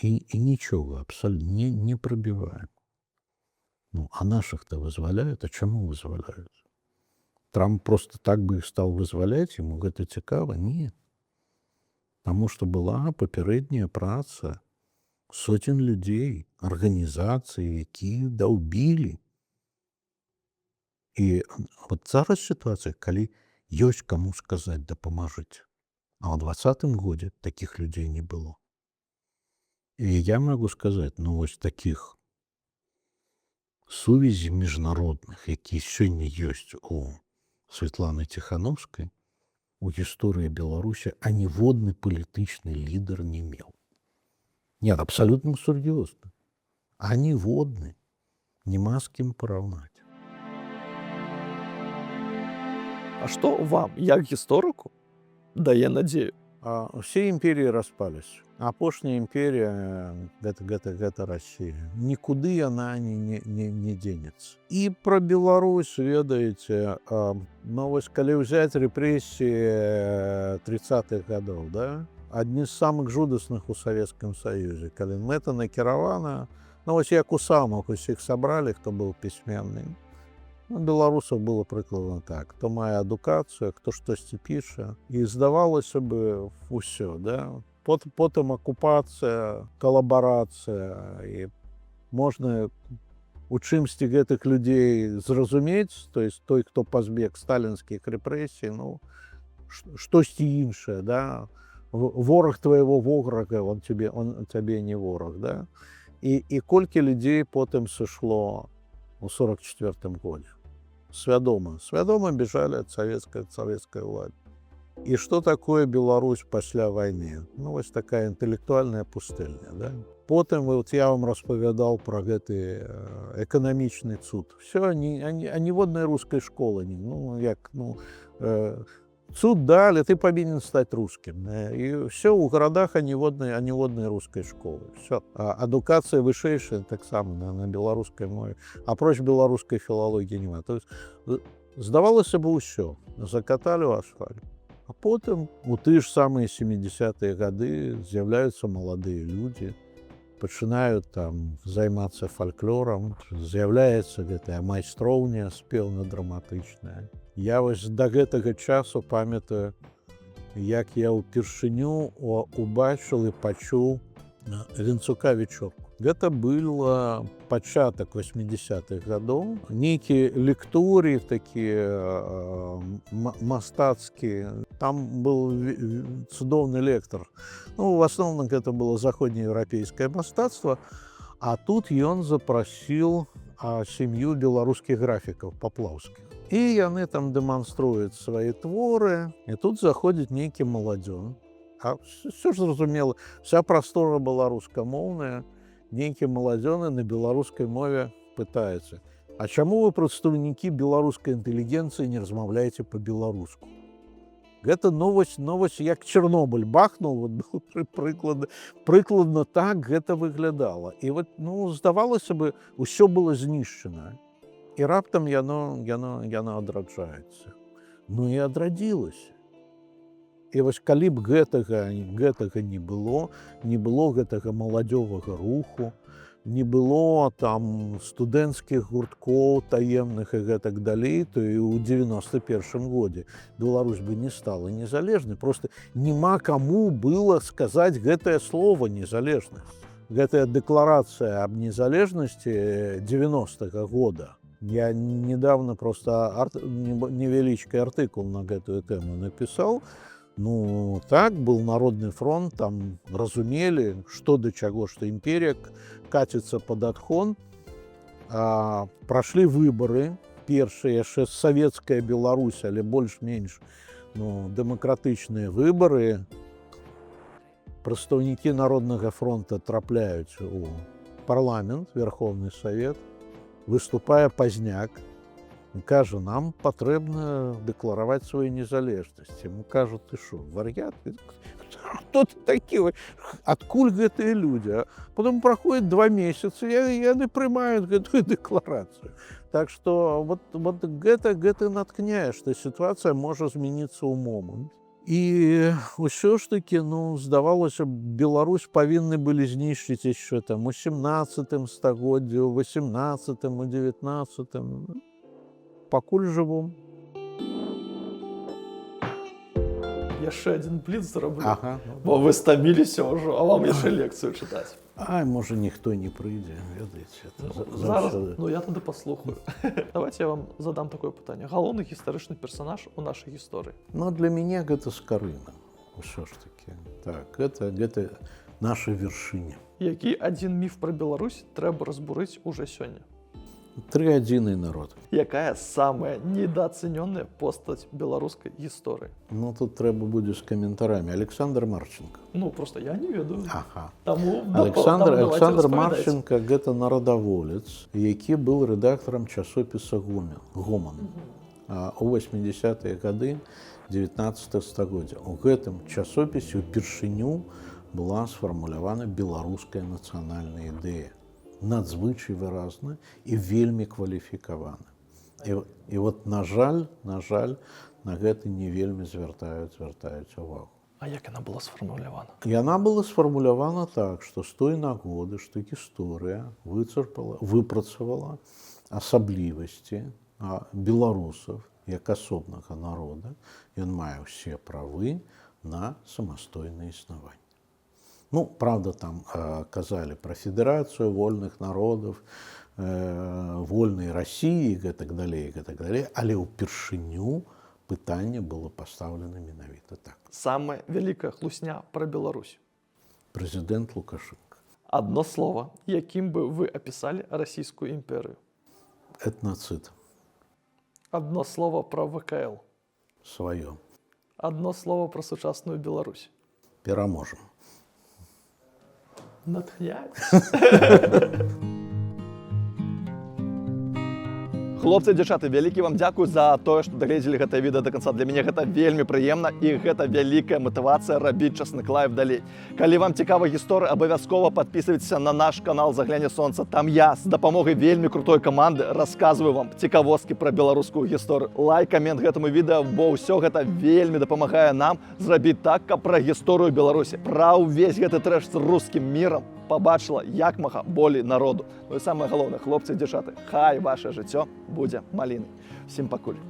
І нічога, абсолютно не пробиваем. Ну, а наших-то вызваляют. А чаму вызваляюць? Трамп просто так бы их стал вызваляць, ему гэта цікава? Не. Таму што была папярэдняя праца сотен людзей, арганізацый, якія даўбілі. І вот зараз сітуацыя, калі ёсць каму сказаць: «Дапамажыце». А ў 20-м годзе такіх людзей не было. І я магу сказаць, ну, вось такіх сувязі міжнародных, якія сёння ёсць у Светланы Ціхановскай, у гісторыі Беларусі аніводны палітычны лідар не меў. Нет, абсалютна сур'ёзна. Аніводны. Няма з кім параўнаць. А што вам, як гісторыку, дае надзею? Все імперіі распались. Апошняя імперія гэта Россия. Нікуды яна не дзенецца. І пра Беларусь, ведаеце, ну вось калі ўзяць рэпрэсіі 30-х гадоў, да? Адні з самых жудасных у Савецкім Саюзе, калі мэта накіравана, ну вось як у самых усіх сабралі, хто быў пісьменны. Ну, беларусаў было прыкладна так. Хто мае адукацыю, хто штосьці піша. І здавалася бы, усё, да? Потым акупацыя, калабарацыя, і можна у чымсьці гэтых людзей зразумець, то есть той, хто пазбег сталінскіх рэпрэсій, ну, штосьці іншае, да? Вораг твоего ворага, он тебе не вораг, да? І колькі людзей потым сышло у 44-м годзе. Свядома бежали ад савецкай улады. І што такое Беларусь пасля вайны? Ну, вось такая інтэлектуальная пустэльня, да? Потым вот я вам распавядаў пра гэты эканамічны цуд. Всё, ніводнай рускай школы, не, ну, як, ну, Цуд далі, ты павінен стаць русским. І все, у гарадах аніводнай рускай школы. Все. А адукацыя вышэйшая таксама на беларускай мове. Апроч беларускай філалогіі няма. То есть, здавалася бы, ўсё закаталі ў асфальт. А потым у тыя ж самыя 70-е гады з'яўляюцца маладыя людзі, пачынаюць там займацца фальклорам, з'яўляецца гэтая майстроўня спеўна-драматычная. Я вось да гэтага часу памятаю, як я ўпершыню убачыў і пачуў Вінцука «Вячорку». Гэта было пачатак 80-х гадоў. Нейкі лекторій такі мастацкі. Там был цудоўны лектор. Ну, в асноўным гэта было заходнееўрапейскае мастацтва. А тут ён запрасіл сям'ю беларускіх графікаў Паплаўскіх. І яны там дэманструюць свае творы. І тут заходзіць нейкі маладзён. А ўсё ж зразумела, вся прастора беларускамоўная, нейкі маладзёны на беларускай мове пытаецца: «А чаму вы, прадстаўнікі беларускай інтэлігенцыі, не размаўляеце па-беларуску?» Гэта новость, як Чарнобыль бахнул, вот был прыкладна так гэта выглядала. І вот, ну, здавалася бы, усё было знішчана. І раптам яно адраджаецца. Ну і адрадзілася. І вось калі б гэтага не было, не было гэтага маладзёвага руху, не было там студэнцкіх гурткоў таемных і гэтак далей, то і ў 91 годзе Беларусь бы не стала незалежнай. Просто няма каму было сказаць гэтае слово «незалежнасць». Гэтая дэкларацыя аб незалежнасці 90-го года. Я недавно просто невялічкі артыкул на гэтую тэму напісаў. Ну так, был Народный фронт, там разумелі, што да чаго, што імперія каціцца пад адхон. Прайшлі выбары, першыя яшчэ савецкая Беларусь, але больш-менш, ну, дэмакратычныя выбары. Прадстаўнікі Народнага фронта трапляюць у парламент, Верховны Совет, выступае Пазняк і кажа: «Нам патрэбна дэклараваць сваю незалежнасць». Ему кажуць: «Ты шо, вар'ят? Хто ты такі? Адкуль гэтыя людзі?» А потом праходзіць 2 месяцы, і яны прымаюць гэтую дэкларацыю. Так что вот гэта натхняе, што сітуацыя можа змяніцца ў момант. І ўсё ж такі, ну, здавалася б, Беларусь павінны былі знішчыць яшчэ там у 17 стагоддзі, у 18, у 19. Пакуль жыву. Яшчэ адзін бліц зраблю. Ага. Бо вы стаміліся ўжо, а вам яшчэ лекцыю чытаць. Ай, можа, ніхто не прыйдзе, ведаеце, это Зараз, заўсёды. ну я тады паслухаю. Давайте я вам задам такое пытанне. Галоўны гістарычны персанаж у нашай гісторыі. Ну, для мяне гэта Скарына. Усё ж такі. Так, гэта наша вершыня. Які адзін міф пра Беларусь трэба разбурыць уже сёння? Трыадзіны народ. Якая самая недаацэнёная постаць беларускай гісторыі? Ну, тут трэба будзе з каментарамі. Александр Марченко. Ну просто я не ведаю. Ага. Таму Александр, таму давайте Александр распавядайце. Марченко гэта нарадаволец, які быў рэдактарам часопіса Гомін, Гоман у 80-е гады 19 стагоддзя. У гэтым часопісе ўпершыню была сфармулявана беларуская нацыянальная ідэя. Надзвычай выразна і вельмі кваліфікавана. І вот, на жаль, на гэта не вельмі звяртаюць увагу. А як яна была сфармулявана? Яна была сфармулявана так, што з той нагоды, што гісторыя выцарпала, выпрацавала асаблівасці беларусаў як асобнага народа, ён мае ўсе правы на самастойнае існаванне. Ну, правда, там казалі пра федэрацыю вольных народаў, вольнай Расіі і гэтак далей, і гэтак далей, але ўпершыню пытанне было пастаўлена менавіта так. Самая вялікая хлусня пра Беларусь. Прэзідэнт Лукашенко. Адно слово, якім бы вы апісалі Расійскую імперыю. Этнацыд. Адно слово пра ВКЛ. Сваё. Адно слово пра сучасную Беларусь. Пераможам. Натхняць. Хлопцы, дзяўчаты, вялікі вам дзякуй за тое, што дагледзелі гэтае відэа до конца. Для мяне гэта вельмі прыемна, і гэта вялікая матывацыя рабіць Часнык Лайв далей. Калі вам цікава гісторыя, абавязкова падпісвайцеся на наш канал «Загляне сонца». Там я з дапамогай вельмі крутой каманды расказваю вам цікавосткі пра беларускую гісторыю. Лайк, камент гэтаму відэа, бо ўсё гэта вельмі дапамагае нам зрабіць так, каб пра гісторыю Беларусі, пра ўвесь гэты трэш з рускім мірам пабачыла як мага болей народу. Ну і самае галоўнае, хлопцы, дзяўчаты, хай ваше жыццё будзе малінай. Всім пакуль.